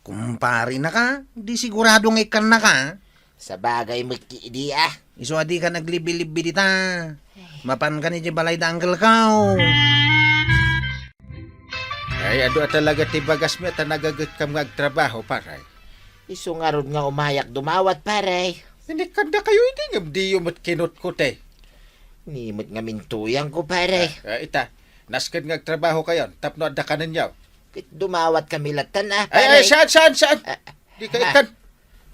Kumparinaka, di sigurado nga ikkannaka. Sabagay met idi a. Isu a dika naglibbi-libbi dita. Mapankan idiay balay da uncle ko. Ay, adu a talaga ti bagasmi a ta nagagetkam nga agtrabaho, pare. Isu ngarud nga umayak dumawat, pare. Inikkandakayo idi ngem diyo met kinutkot, eh. Ni met ngamin Tuyang ko, pare. Ah, ah, ita, nasken nga agtrabahokayon tapno adda kanenyo. Ket dumawatkami lattan a, pare. Ay, ay, saan, saan, saan? Ah, dika ikkan.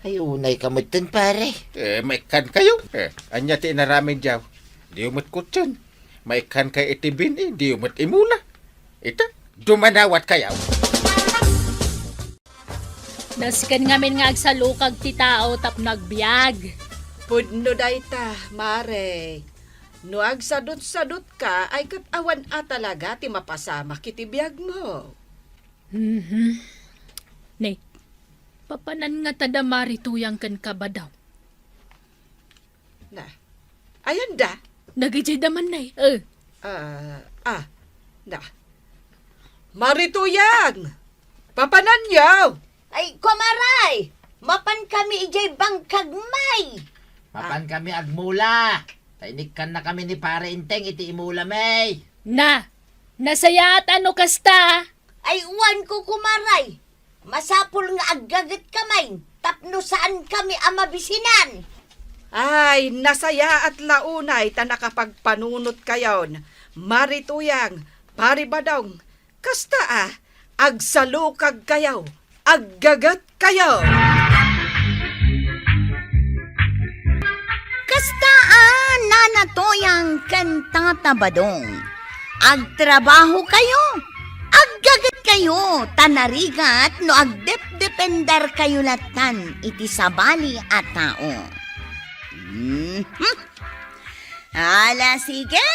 Ay, unayka metten, pare. Eh, maikkankayo. Eh, ania ti inaramidyo? Diyo met kutsien. Maikkankay iti bin-i, diyo met imula. Ita, dumanawatkayo. Nasken ngamin nga agsalukag ti tao tapno agbiag. Pudno dayta, Mare. No agsadutsadutka, ay ket awan a talaga ti mapasamak iti biagmo. Mhm. Ne, papanan ngata da Mari Tuyang ken Kabadaw? Na. Ayanda? Nagijay da man, nay. Eh. Ah, ah. Na. Mari Tuyang! Papananyo! Ay, kumaray! Mapankami idiay bangkag, may! Mapankami agmula! Ta inikkannakami ni Pare Enteng iti imula, may! Na! Nasayaat a no kasta! Ay, wen ko, kumaray! Masapul nga aggaget kami tapno saan kami a mabisinan. Ay, nasayaat la unay ta nakapagpanunot kayon, Mari Tuyang, Pari Badong. Kasta a, agsalukag kayo, aggaget kayo. Kasta a, Nana Tuyang ken Tata Badong, agtrabaho kayo, aggaget kayo, ta narigat no agdepdepender kayo latan iti sabali a tao. Mhm. Ala, sige!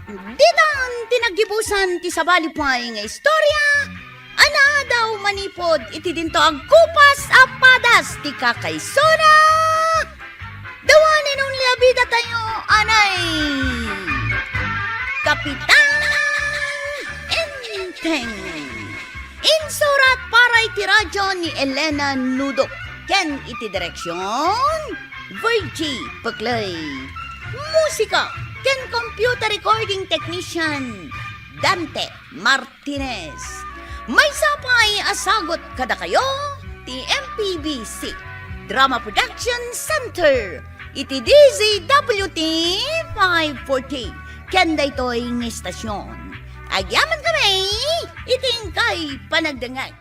Ditan ti naggibusan ti sabali pay nga istorya, a naadaw manipud iti dinto agkupas a padas ti kakaisuna. The one and only a bida tayo, anay, Kapitan Enteng. Insurat para iti radyo ni Elena Nudok ken iti direksyon, Virgie Peclay. Musika ken computer recording technician, Dante Martinez. Maysa pay a sagut kadakayo ti M P B C Drama Production Center iti D Z W T five forty ken daytoy nga istasyon. Agyaman kami iti inkay panagdengngeg.